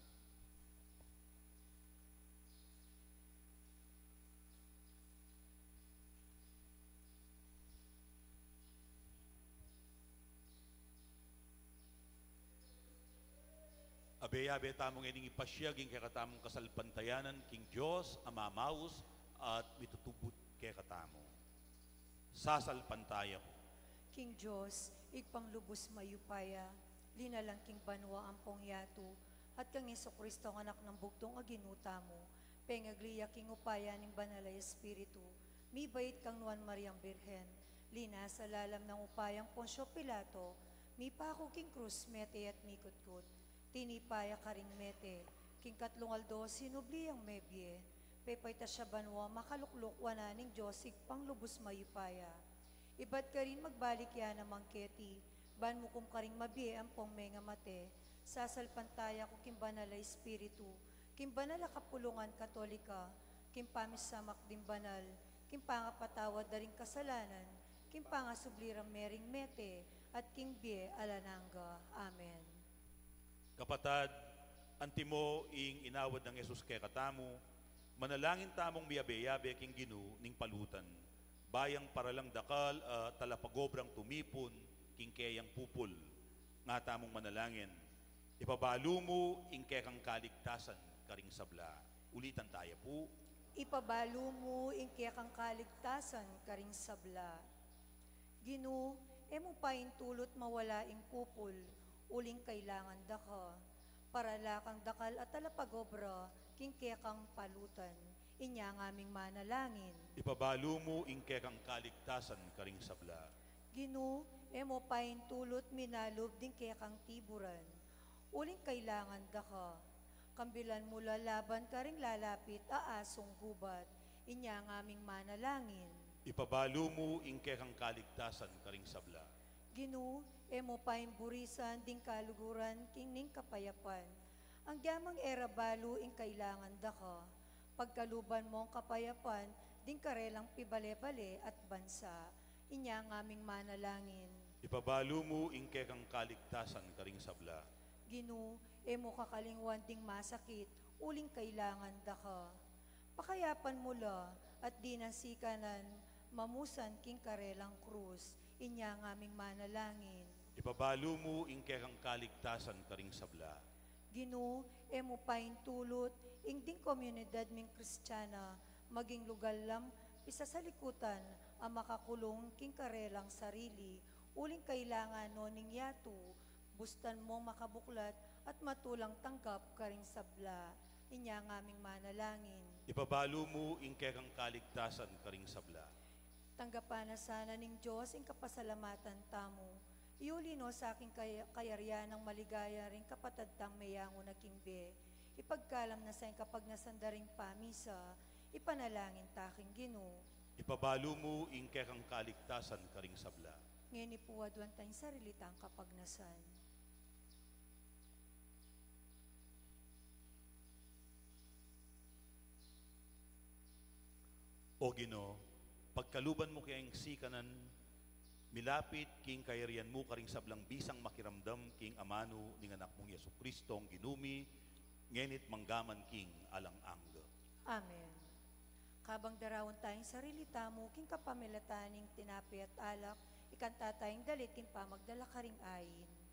Abe-abe tamu ngening ipasyag ing kekatamung kasalpantayanan king Dios a mamaus at mitutubud kekatamu. Sasalpantaya ku king Dios, Ibpang lubus mayupaya, linalang king banua ampong yatu, at kang Jesucristo, Anak nang bugtung a Ginu tamu, pengagli ya king upaya ning Banal a Espiritu, mibait kang Nuan Mariang Birhen, linasa lalam nang upayang Poncio Pilato, mipaku king krus, mete at mikutkut, tinipa ya karing mete, king katlung aldo sinubli yang mebie, pepaitas ya banua, makalukluk wanan ning Dios Ibpang lubus mayupaya. Ibat karin magbalik ya naman keti, ban mukum karing mabie ampong mengamate. Sasalpantaya ku king Banal a Espiritu, king banal a kapulungan Katolika, king pamisamak ding banal, king pangapatawad da ring kasalanan, king pangasubli rang mering mete, at king bie alang angga. Amen. Kapatad, antimo ing inawad nang Jesus kekatamu, manalangin tamung miyabe-yabe king Ginu ning palutan, bayang para lang dakal a talapagobrang tumipun king keyang pupul. Nga tamung manalangin, ipabalu mu ing kekang kaligtasan karing sabla. Ulitan taya pu. Ipabalu mu ing kekang kaligtasan karing sabla. Ginu, e mu paintulut mawala ing pupul, uling kailangan da ka. Para la kang dakal a talapagobra king kekang palutan. Inya ngaming manalangin. Ipabalu mu ing kekang kaligtasan karing sabla. Ginu, e mu paintulut minalub ding kekang tiburan, uling kailangan da ka. Kambilan mu la laban karing lalapit a asung gubat. Inya ngaming manalangin. Ipabalu mu ing kekang kaligtasan karing sabla. Ginu, e mu paimburisan ding kaluguran king ning kapayapan. Anggyang e ra balu ing kailangan da ka. Pagkaluban mung kapayapan ding karelang pibale-bale at bansa. Inya ngaming manalangin. Ipabalu mu ing kekang kaligtasan karing sabla. Ginu, e mu kakalingwan ding masakit, uling kailangan da ka. Pakayapan mu la, at dinan sikanan mamusan king karelang krus. Inya ngaming manalangin. Ipabalu mu ing kekang kaligtasan karing sabla. Ginu, e mu paintulut ing ding komunidad ming Kristiana maging lugal lang pisasalikutan a makakulung king karelang sarili, uling kailangan no ning yatu, bustan mong makabuklat at matulang tanggap karing sabla. Inya ngaming manalangin. Ipabalu mu ing kekang kaligtasan karing sabla. Tanggapan na sana ning Dios ing kapasalamatan tamu. Iuli no sa king kaya-, kayarian nang maligaya ring kapatad tang meyangu na king bie. Ipagkalam na sa ing kapagnasan da ring pamisa, ipanalangin ta king Ginu. Ipabalu mu ing kekang kaligtasan karing sabla. Ngeni pu aduan tang sarili tang kapagnasan. O Ginu, pagkaluban mu keng sikanan milapit king kayarian mu karing sablang bisang makiramdam king amanu ning Anak mung Jesucristo, Ginu mi, ngeni't manggaman king alang angga. Amen. Kabang daraun ta ing sarili tamu king kapamilatan ning tinape at alak, ikanta ta ing dalit king pamagdala karing ain.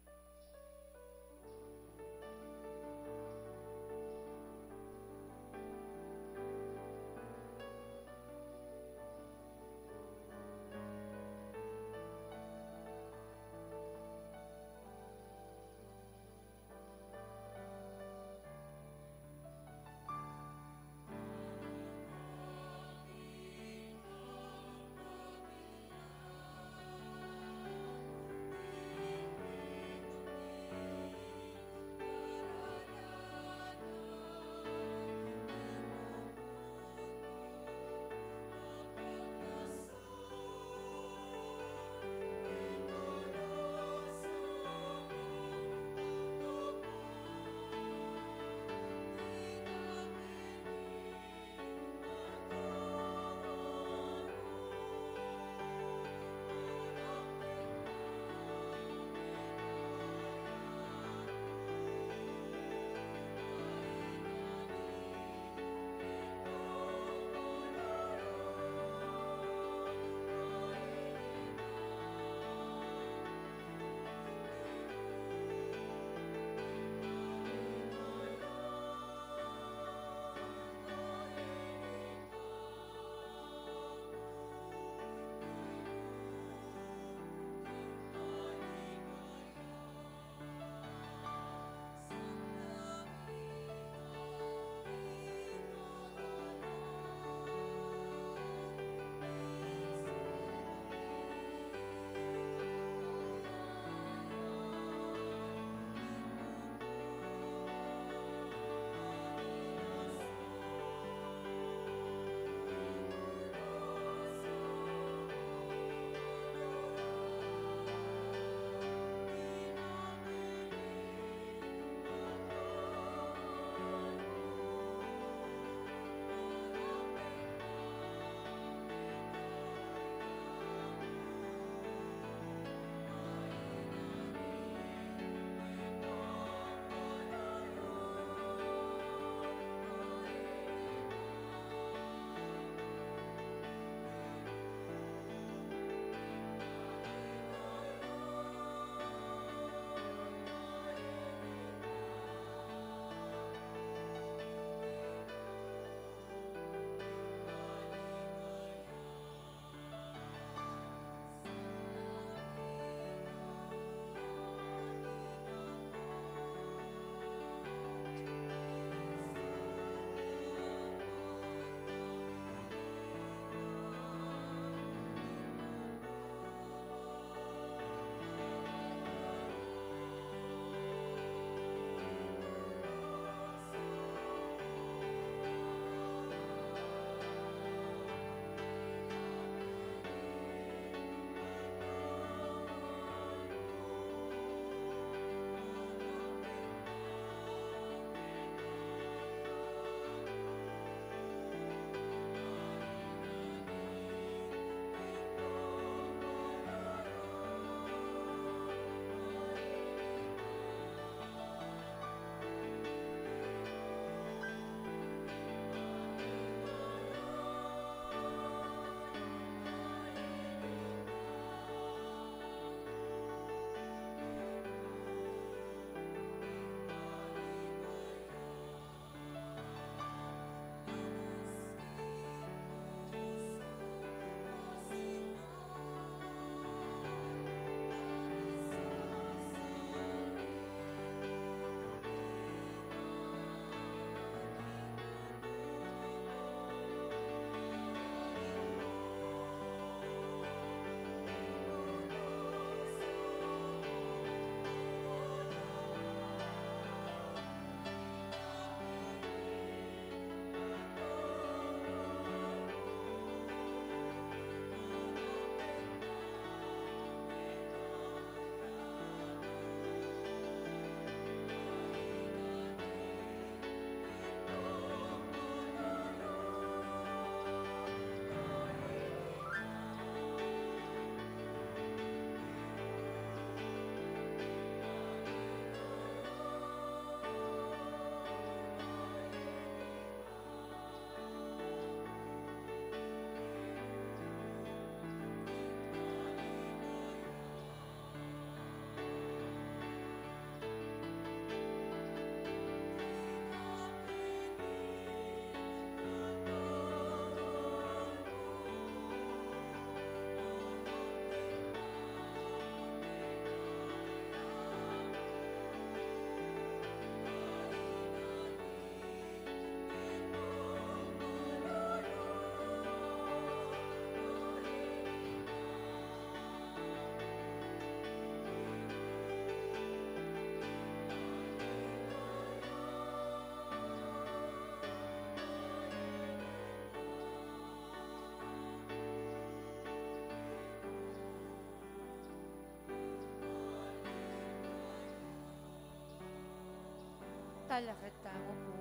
Talakad tamu pu.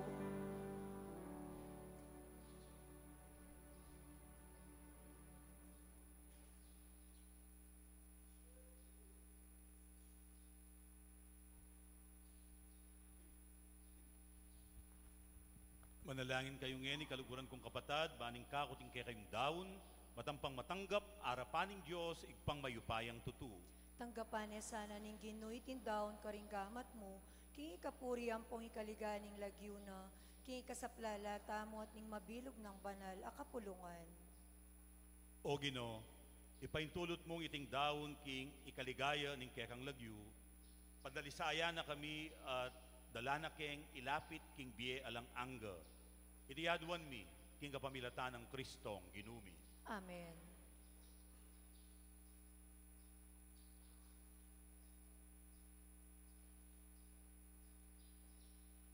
Manalangin kayu ngeni, kaluguran kung kapatad, ban ing kaku at ing kekayung daun, matampang matanggap arapan ning Dios, Ibpang mayupayang tutu. Tanggapan ne sana ning Ginu iting daun karing gamat mu, king ikapuri ampong ikaligaya ning lagyu na, king ikasaplala tamu at ning mabilug nang banal a kapulungan. O Ginu, ipaintulut mung iting daun king ikaligaya ning kekang lagyu, padalisayan na kami at dala na keng ilapit king bie alang angga. Iti aduan mi king kapamilatan nang Kristong Ginu mi. Amen.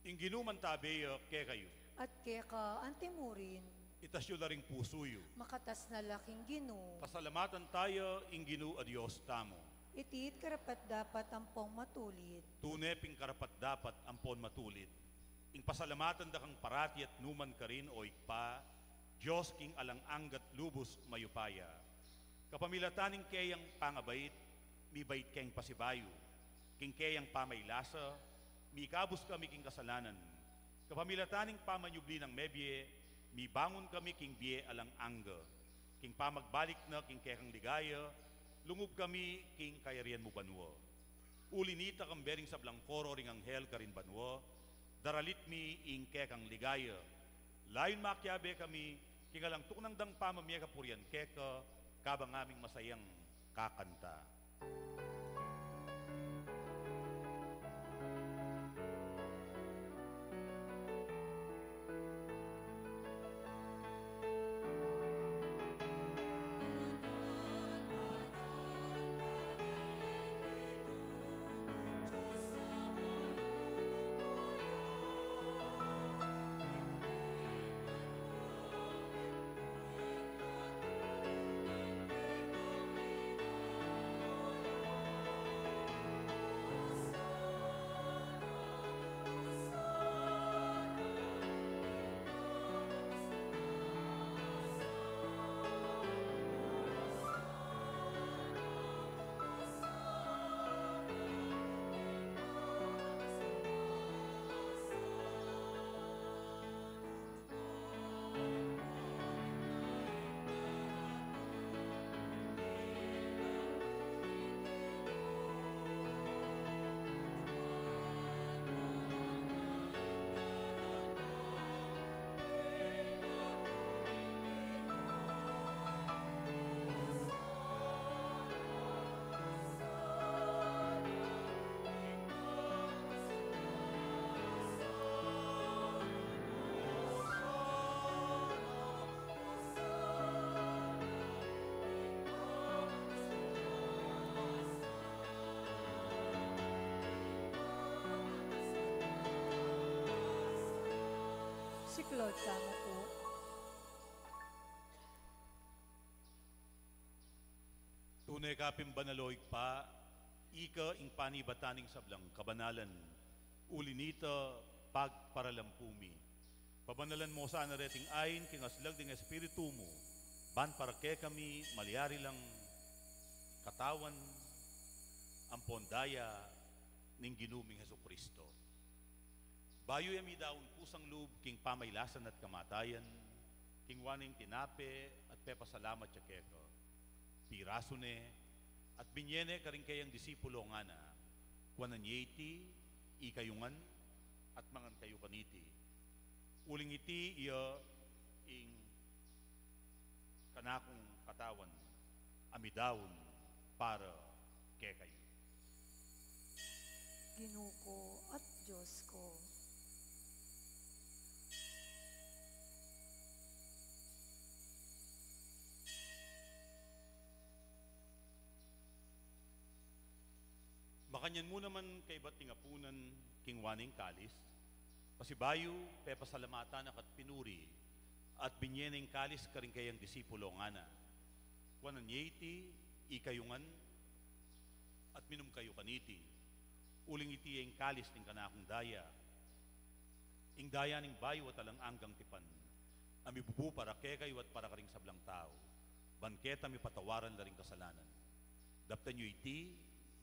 Ing Ginu mantabe ya kekayu. At keka antimurin. Itas yu la ring pusu yu. Makatas na la king Ginu. Pasalamatan taya ing Ginu a Dios tamu. Iti karapat-dapat ampong matulid. Tune pin karapat-dapat ampon matulid ing pasalamatan da kang parati at nukarin, o Ibpa, Dios king alang angga't lubus mayupaya. Kapamilatan ning keyang pangabait, mibait keng pasibayu. King keyang pamaylasa, mikabus kami king kasalanan. Kapamilatan ning pamanyubli nang mebie, mibangun kami king bie alang angga. King pamagbalik na king kekang ligaya, lungub kami king kayarian mu banua. Uli nita, kambe ring sablang koro ring anghel karin banua, daralit mi ing kekang ligaya. Layun makiabe kami king alang tuknang dang pamamie kapurian keka, kabang aming masayang kakanta. Siklaud tamu pu. Tune ka pin banal, o Ibpa, ika ing panibatan ning sablang kabanalan. Uli nita, pagparalampu mi, pabanalan mu sana reting ain king aslag ning Espiritu mu, ban para kekami malyari lang katawan ampon daya ning Ginu ming Jesucristo. Bayu ya midaun kusang lub king pamailasan at kamatayan, kinua ne ing tinape at pepasalamat ya keka, pirasu ne, at binye ne karing keyang disipulo, ngana: Kuanan ye iti, ikayu ngan, at mangan kayu kaniti. Uling iti iya ing kanakung katawan a midaun para kekayu. Ginu ku at Dios ku. Makanyan mu naman kaybat ning apunan, kinua ne ing kalis, pasibayu pepasalamatan na ka't pinuri, at binye ne ing kalis karing keyang disipulo, ngana: Kuanan ye iti, ikayu ngan, at minum kayu kaniti. Uling iti ya ing kalis ning kanakung daya, Ing daya ning bayu at alang anggang tipan, a mibubu para kekayu at para karing sablang tau, ban keta mipatawaran la ring kasalanan. Daptan yu iti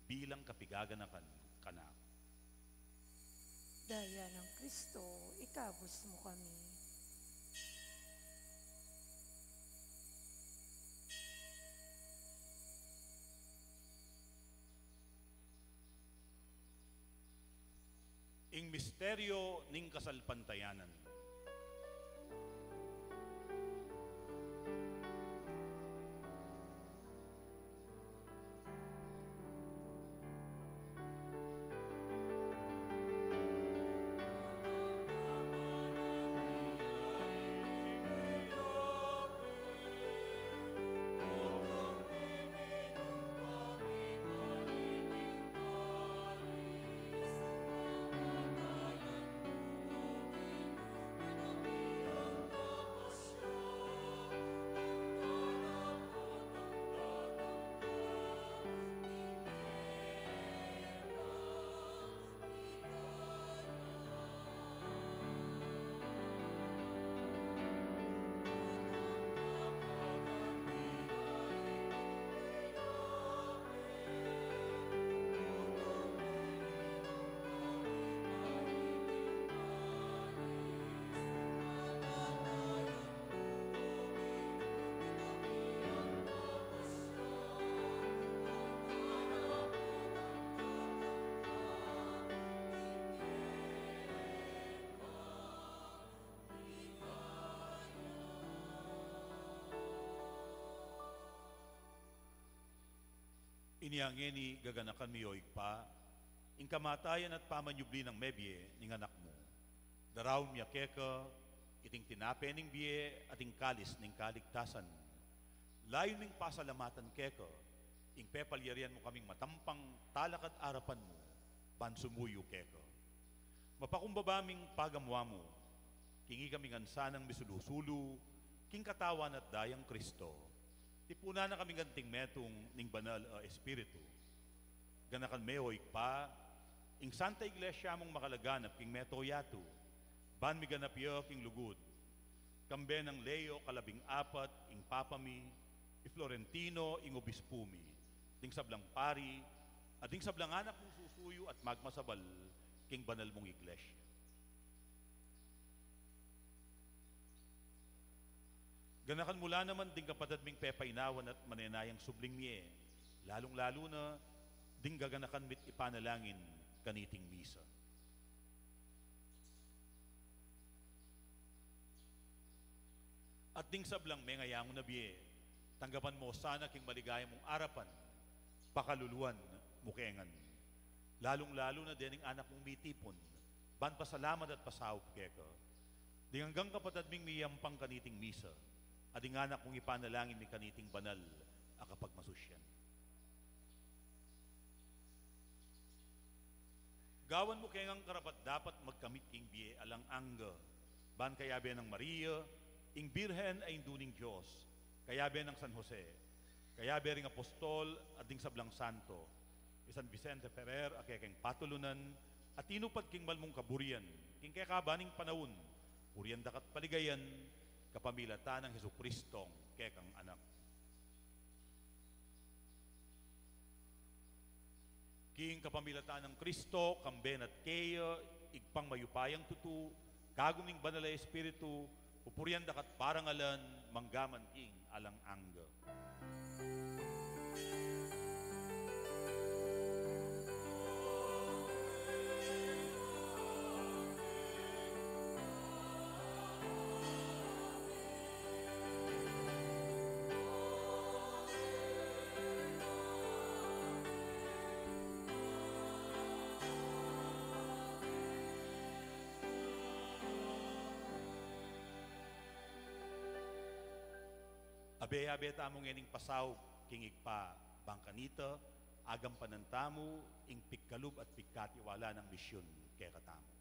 bilang kapigaganakan kanaku. Daya nang Kristo, ikabus mu kami. Ing misteryo ning kasalpantayanan. Inya ngeni gaganakan mi, o Ibpa, ing kamatayan at pamanyubli nang mebie ning Anak mu. Daraun mi ya keka iting tinape ning bie at ing kalis ning kaligtasan. Layun ming pasalamatan keka ing pepalyarian mu kaming matampang talakad arapan mu ban sumuyu keka. Mapakumbaba ming pagamu-amu king ikami ngan sanang misulu-sulu king katawan at daya nang Kristo. Tipunan na kami ngan anting metung ning Banal a Espiritu. Ganakan me, o Ibpa, ing Santa Iglesia mung makalaganap king mabilug a yatu, ban miganap ya king lugud, kambe nang Leo kalabing-apat, ing Papa mi, i Florentino, ing Obispu mi, ding sablang pari, at ding sablang anak mung susuyu at magmasabal king banal mung Iglesia. Ganakan mu la naman ding kapatad ming pepainawan at manenayang subling mie, lalung-lalu na ding gaganakan mi't ipanalangin kaniting misa. At ding sablang mengayangu na bie, tanggapan mu sana king maligaya mung arapan, pakaluluan mu ke ngan. Lalung-lalu na dening anak mung mitipun ban pasalamat at pasaup keka, ding anggang kapatad ming miyampang kaniting misa, at ding anak mung ipanalangin mi kaniting banal a kapagmasusyan. Gawan mu ke ngang karapat-dapat magkamit king bie alang angga, ban kayabe nang Maria, ing Birhen a Indu ning Dios, kayabe nang San Jose, kayabe ring apostol at ding sablang santo, i San Vicente Ferrer a kekeng patulunan, a tinupad king mal mung kaburian king kekaban ning panaun, purian daka't paligayan kapamilatan nang Jesucristong kekang Anak. King kapamilatan nang Kristo, kambe na't keya, Ibpang mayupayang tutu, kagum ning Banal a Espiritu, pupurian daka't parangalan, mangga man king alang angga. Abe-abe tamu ngening pasaup king Ibpa, bang kanita, agampanan tamu ing pigkalub at pigkatiwala nang misyun kekatamu.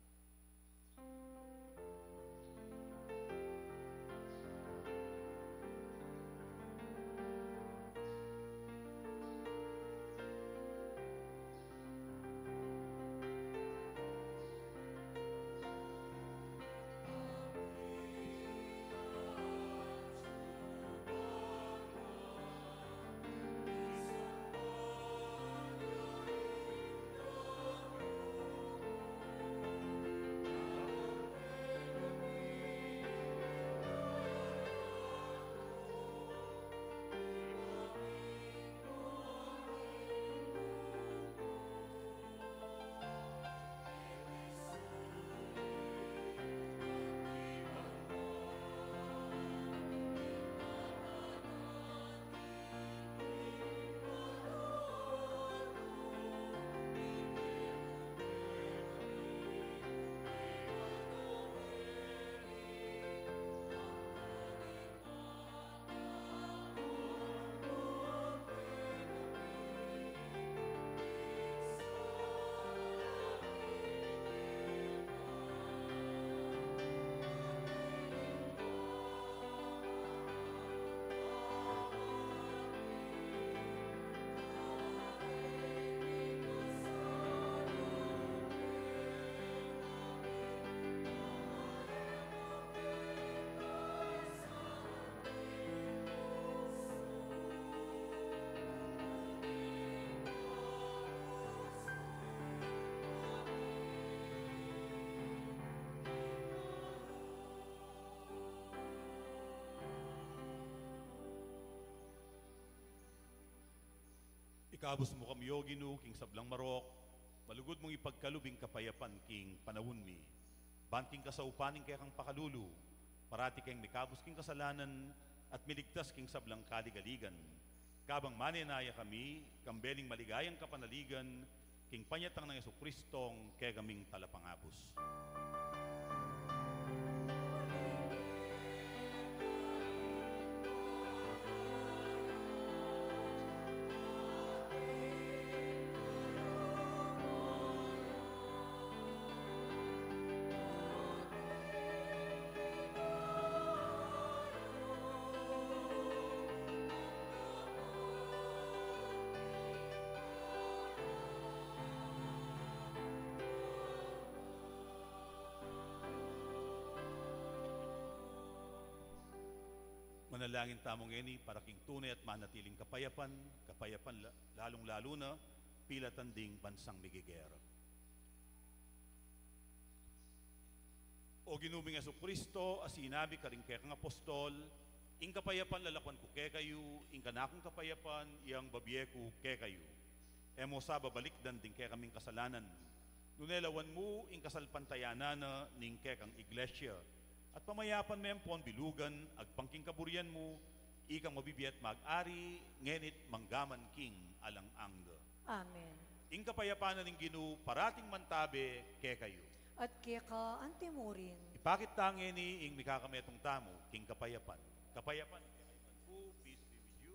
Ikabus mu kami, O Ginu, king sablang marok, malugud mung ipagkalub ing kapayapan king panaun mi. Ban king kasaupan ning kekang pakalulu, parati keng mikabus king kasalanan at miligtas king sablang kaligaligan. Kabang manenaya kami, kambe ning maligayang kapanaligan, king panyatang nang Jesucristong kekaming Talapangabus. Manalangin tamu ngeni para king tune at manatiling kapayapan, kapayapan la-, lalung-lalu na pilatan ding bansang migigera. O Ginu ming Jesucristo, a sinabi karing kekang apostol, "Ing kapayapan lalakuan ku kekayu, ing kanakung kapayapan yang babie ku kekayu." E mu sa babalikdan ding kekaming kasalanan, nune lawan mu ing kasalpantayanan na ning kekang iglesia, at pamayapan me ampon bilugan agpang king kaburian mu, ikang mabibie at mag-ari, ngeni't manggaman king alang angga. Amen. Ing kapayapan na ning Ginu parating mantabe kekayu. At keka antimurin. Ipakit ta ngeni ing mikakametung tamu king kapayapan. Kapayapan, kapayapan ku, peace be with you.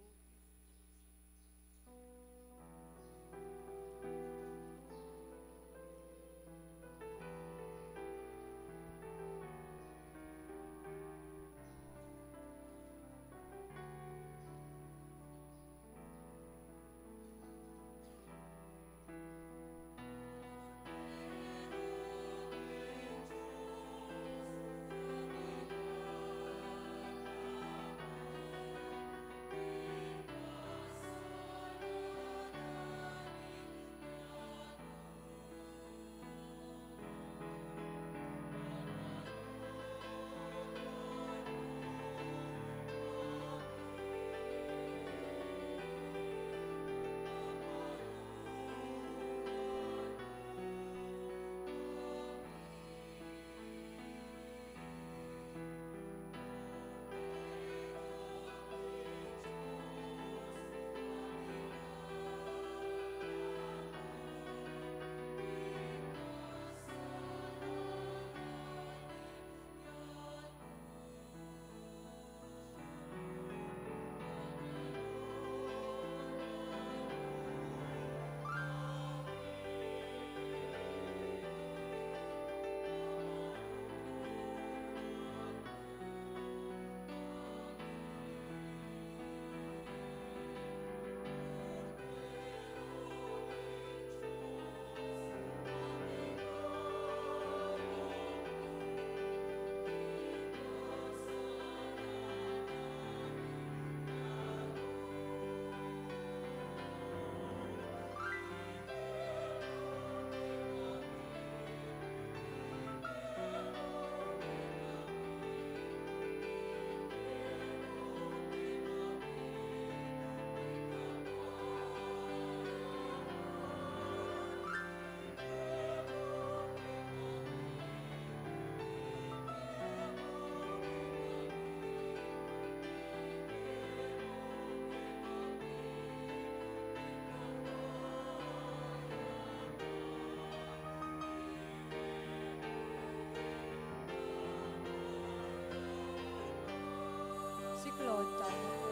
Siklaud tamu pu.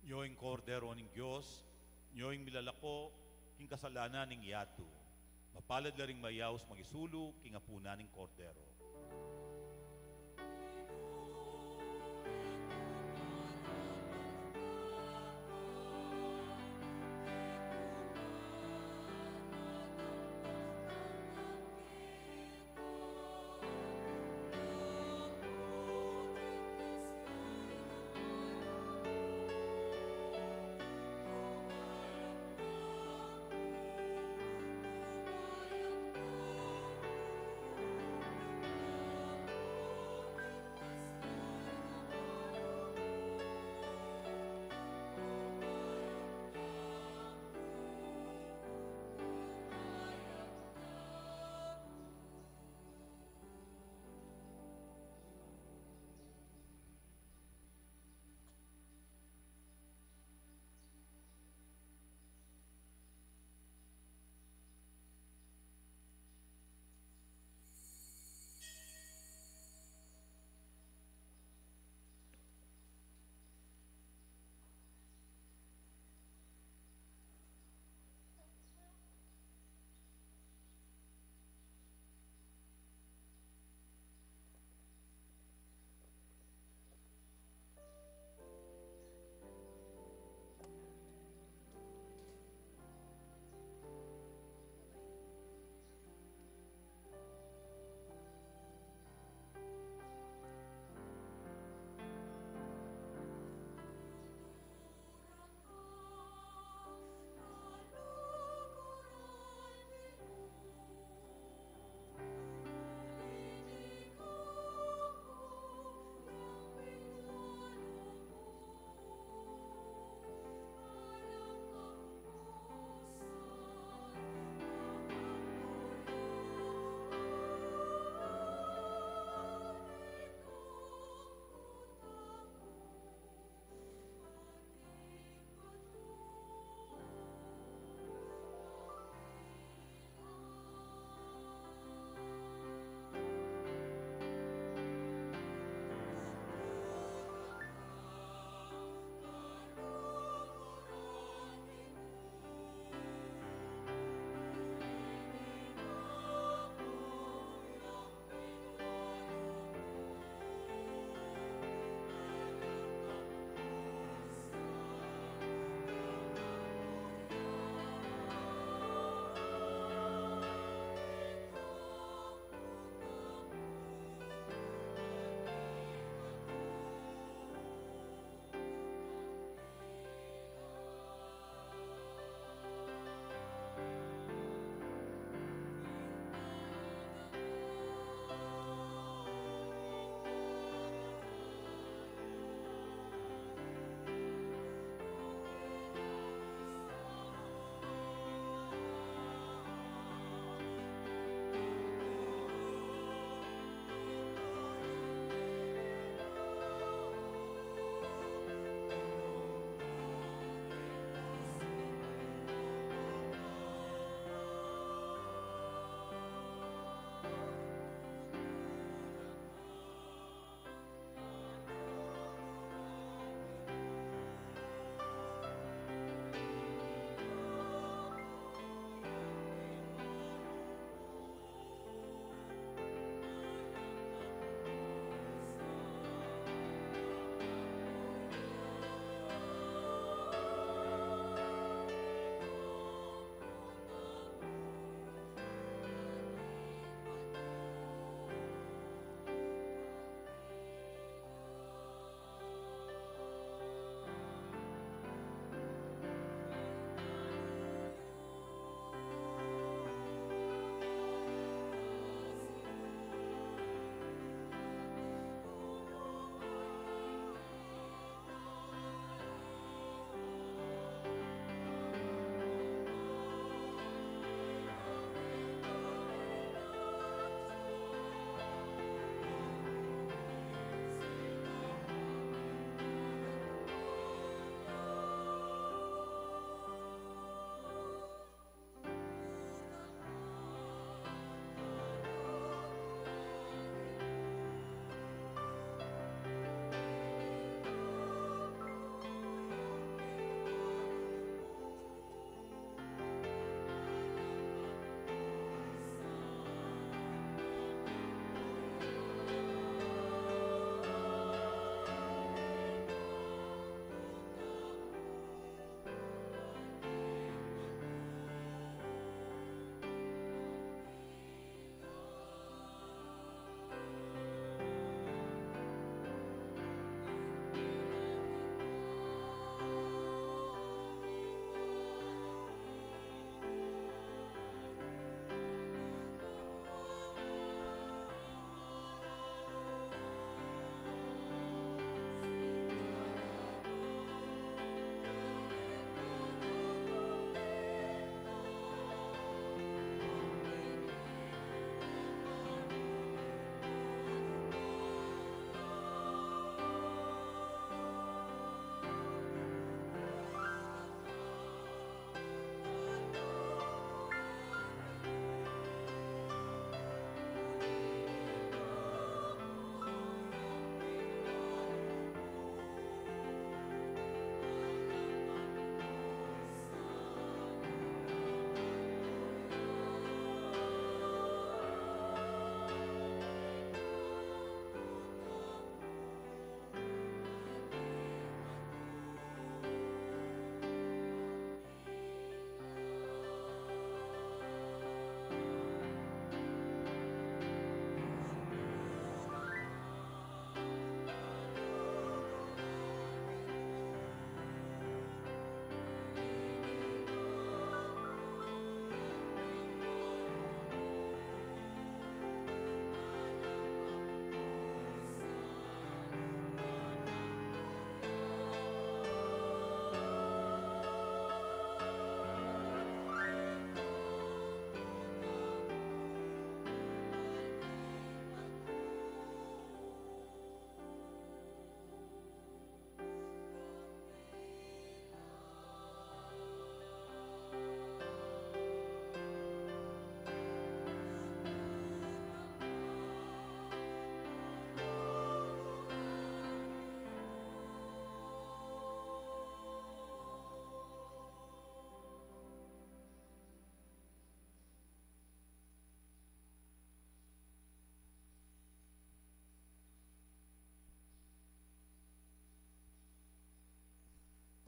Nyo ing Kordero ning Dios, nyo ing milalako king kasalanan ning yatu. Mapalad la ring mayaus mangisulu king apunan ning Kordero.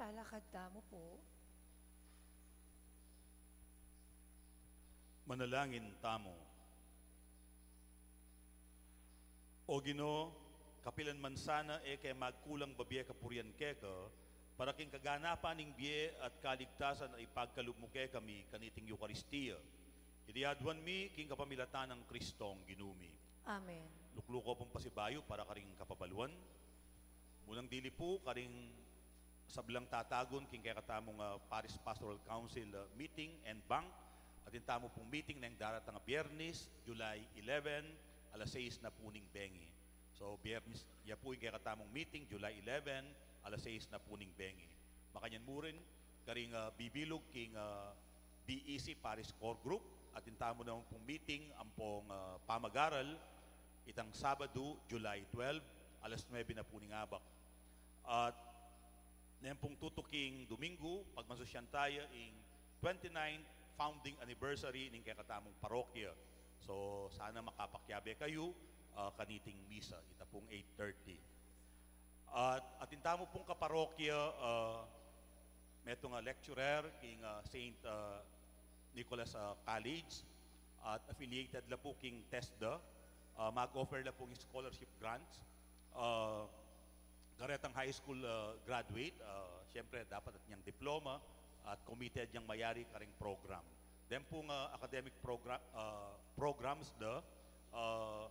Talakad tamu pu. Manalangin tamu. O Ginu, kapilan man sana e ke magkulang babie kapurian keka, para king kaganapan ning bie at kaligtasan a ipagkalub mu kekami kaniting Eukaristia. Iti aduan mi king kapamilatan nang Kristong Ginu mi. Amen. Lukluku pung pasibayu para karing kapabaluan. Munang dili pu, karing sablang tatagun king kekatamung, ah, Parish Pastoral Council, ah, meeting en bank. Atin tamu pung meeting neng daratang a Biernis, July eleven, alas sais na pu ning bengi. So, Biernis, ya pu ing kekatamung meeting, July eleven, alas sais na pu ning bengi. Makanyan mu rin, karing, ah, bibilug king, ah, B E C Parish Core Group, atin tamu naman pung meeting, ampong, ah, pamagaral, itang Sabadu, July twelve, alas nuebe na pu ning abak. At neng pung tutuking Domingo, pagmasusyan taya ing twenty-ninth founding anniversary ning kekatamung parokya. So, sana makapakiabe kayu, ah, kaniting misa, ita pung eight thirty. At atin tamu pung kaparokya, ah, metung a lecturer king, ah, Saint, ah, Nicholas, ah, College, at affiliated la pu king TESDA, ah, mag-offer la pu king scholarship grants. Ah, karetang high school, ah, graduate, ah, siyempre, dapat atin yang diploma at committed yang mayari karing program. Then pung, ah, academic progra-, ah, programs da, ah,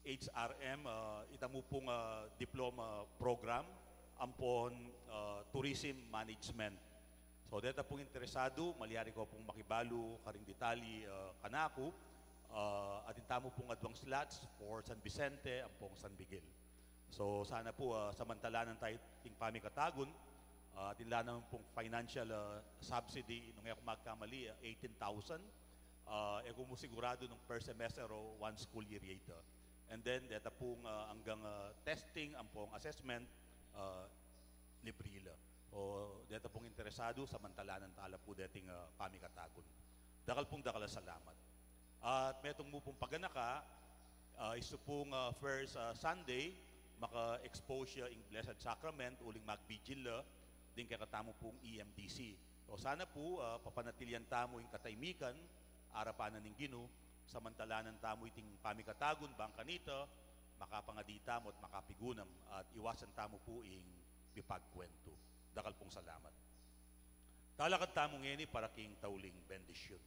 H R M, ah, ita mu pung, ah, diploma program, ampon, ah, tourism management. So, deta pung interesadu, malyari ko pung makibalu karing detalye, ah, kanaku, ah, atin tamu pung aduang slots for San Vicente, ampong San Miguel. So, sana pu, ah, samantalanan taya ing pamikatagun, ah, atin la naman pung financial, ah, subsidy, nung e ku magkamali, ah, eighteen thousand. Ah, e ku mu siguradu nung per semester o one school year ya ita. And then, deta pung, ah, anggang, ah, testing, ampong assessment, ah, libre la. O, deta pung interesadu, samantalanan tala pu deting, ah, pamikatagun. Dakal pung dakal a salamat. At metung mu pung paganaka, ah, isu pung, ah, first, ah, Sunday, maka-expose ya ing Blessed Sacrament, uling mag-vigil la, ding kekatamu pung E M D C. O sana pu, ah, papanatilian tamu ing katahimikan, arapan na ning Ginu, samantalanan tamu iting pamikatagun, bang kanita, makapangadi tamu at makapigunam, at iwasan tamu pu ing mipagkuwentu. Dakal pung salamat. Talakad tamu ngeni para king tauling bendisyun.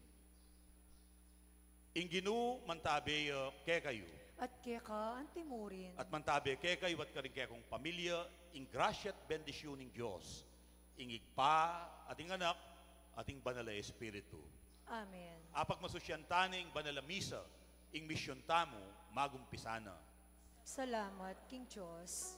Ing Ginu mantabe ya kekayu. At keka antimurin. At mantabe kekayu at karing kekong pamilya, ing grasya at bendisyun ning Dios, ing Ibpa, at ing Anak, at ing Banal a Espiritu. Amen. Apagmasusyan tana ing Banal a Misa, ing misyun tamu magumpisa na. Salamat king Dios.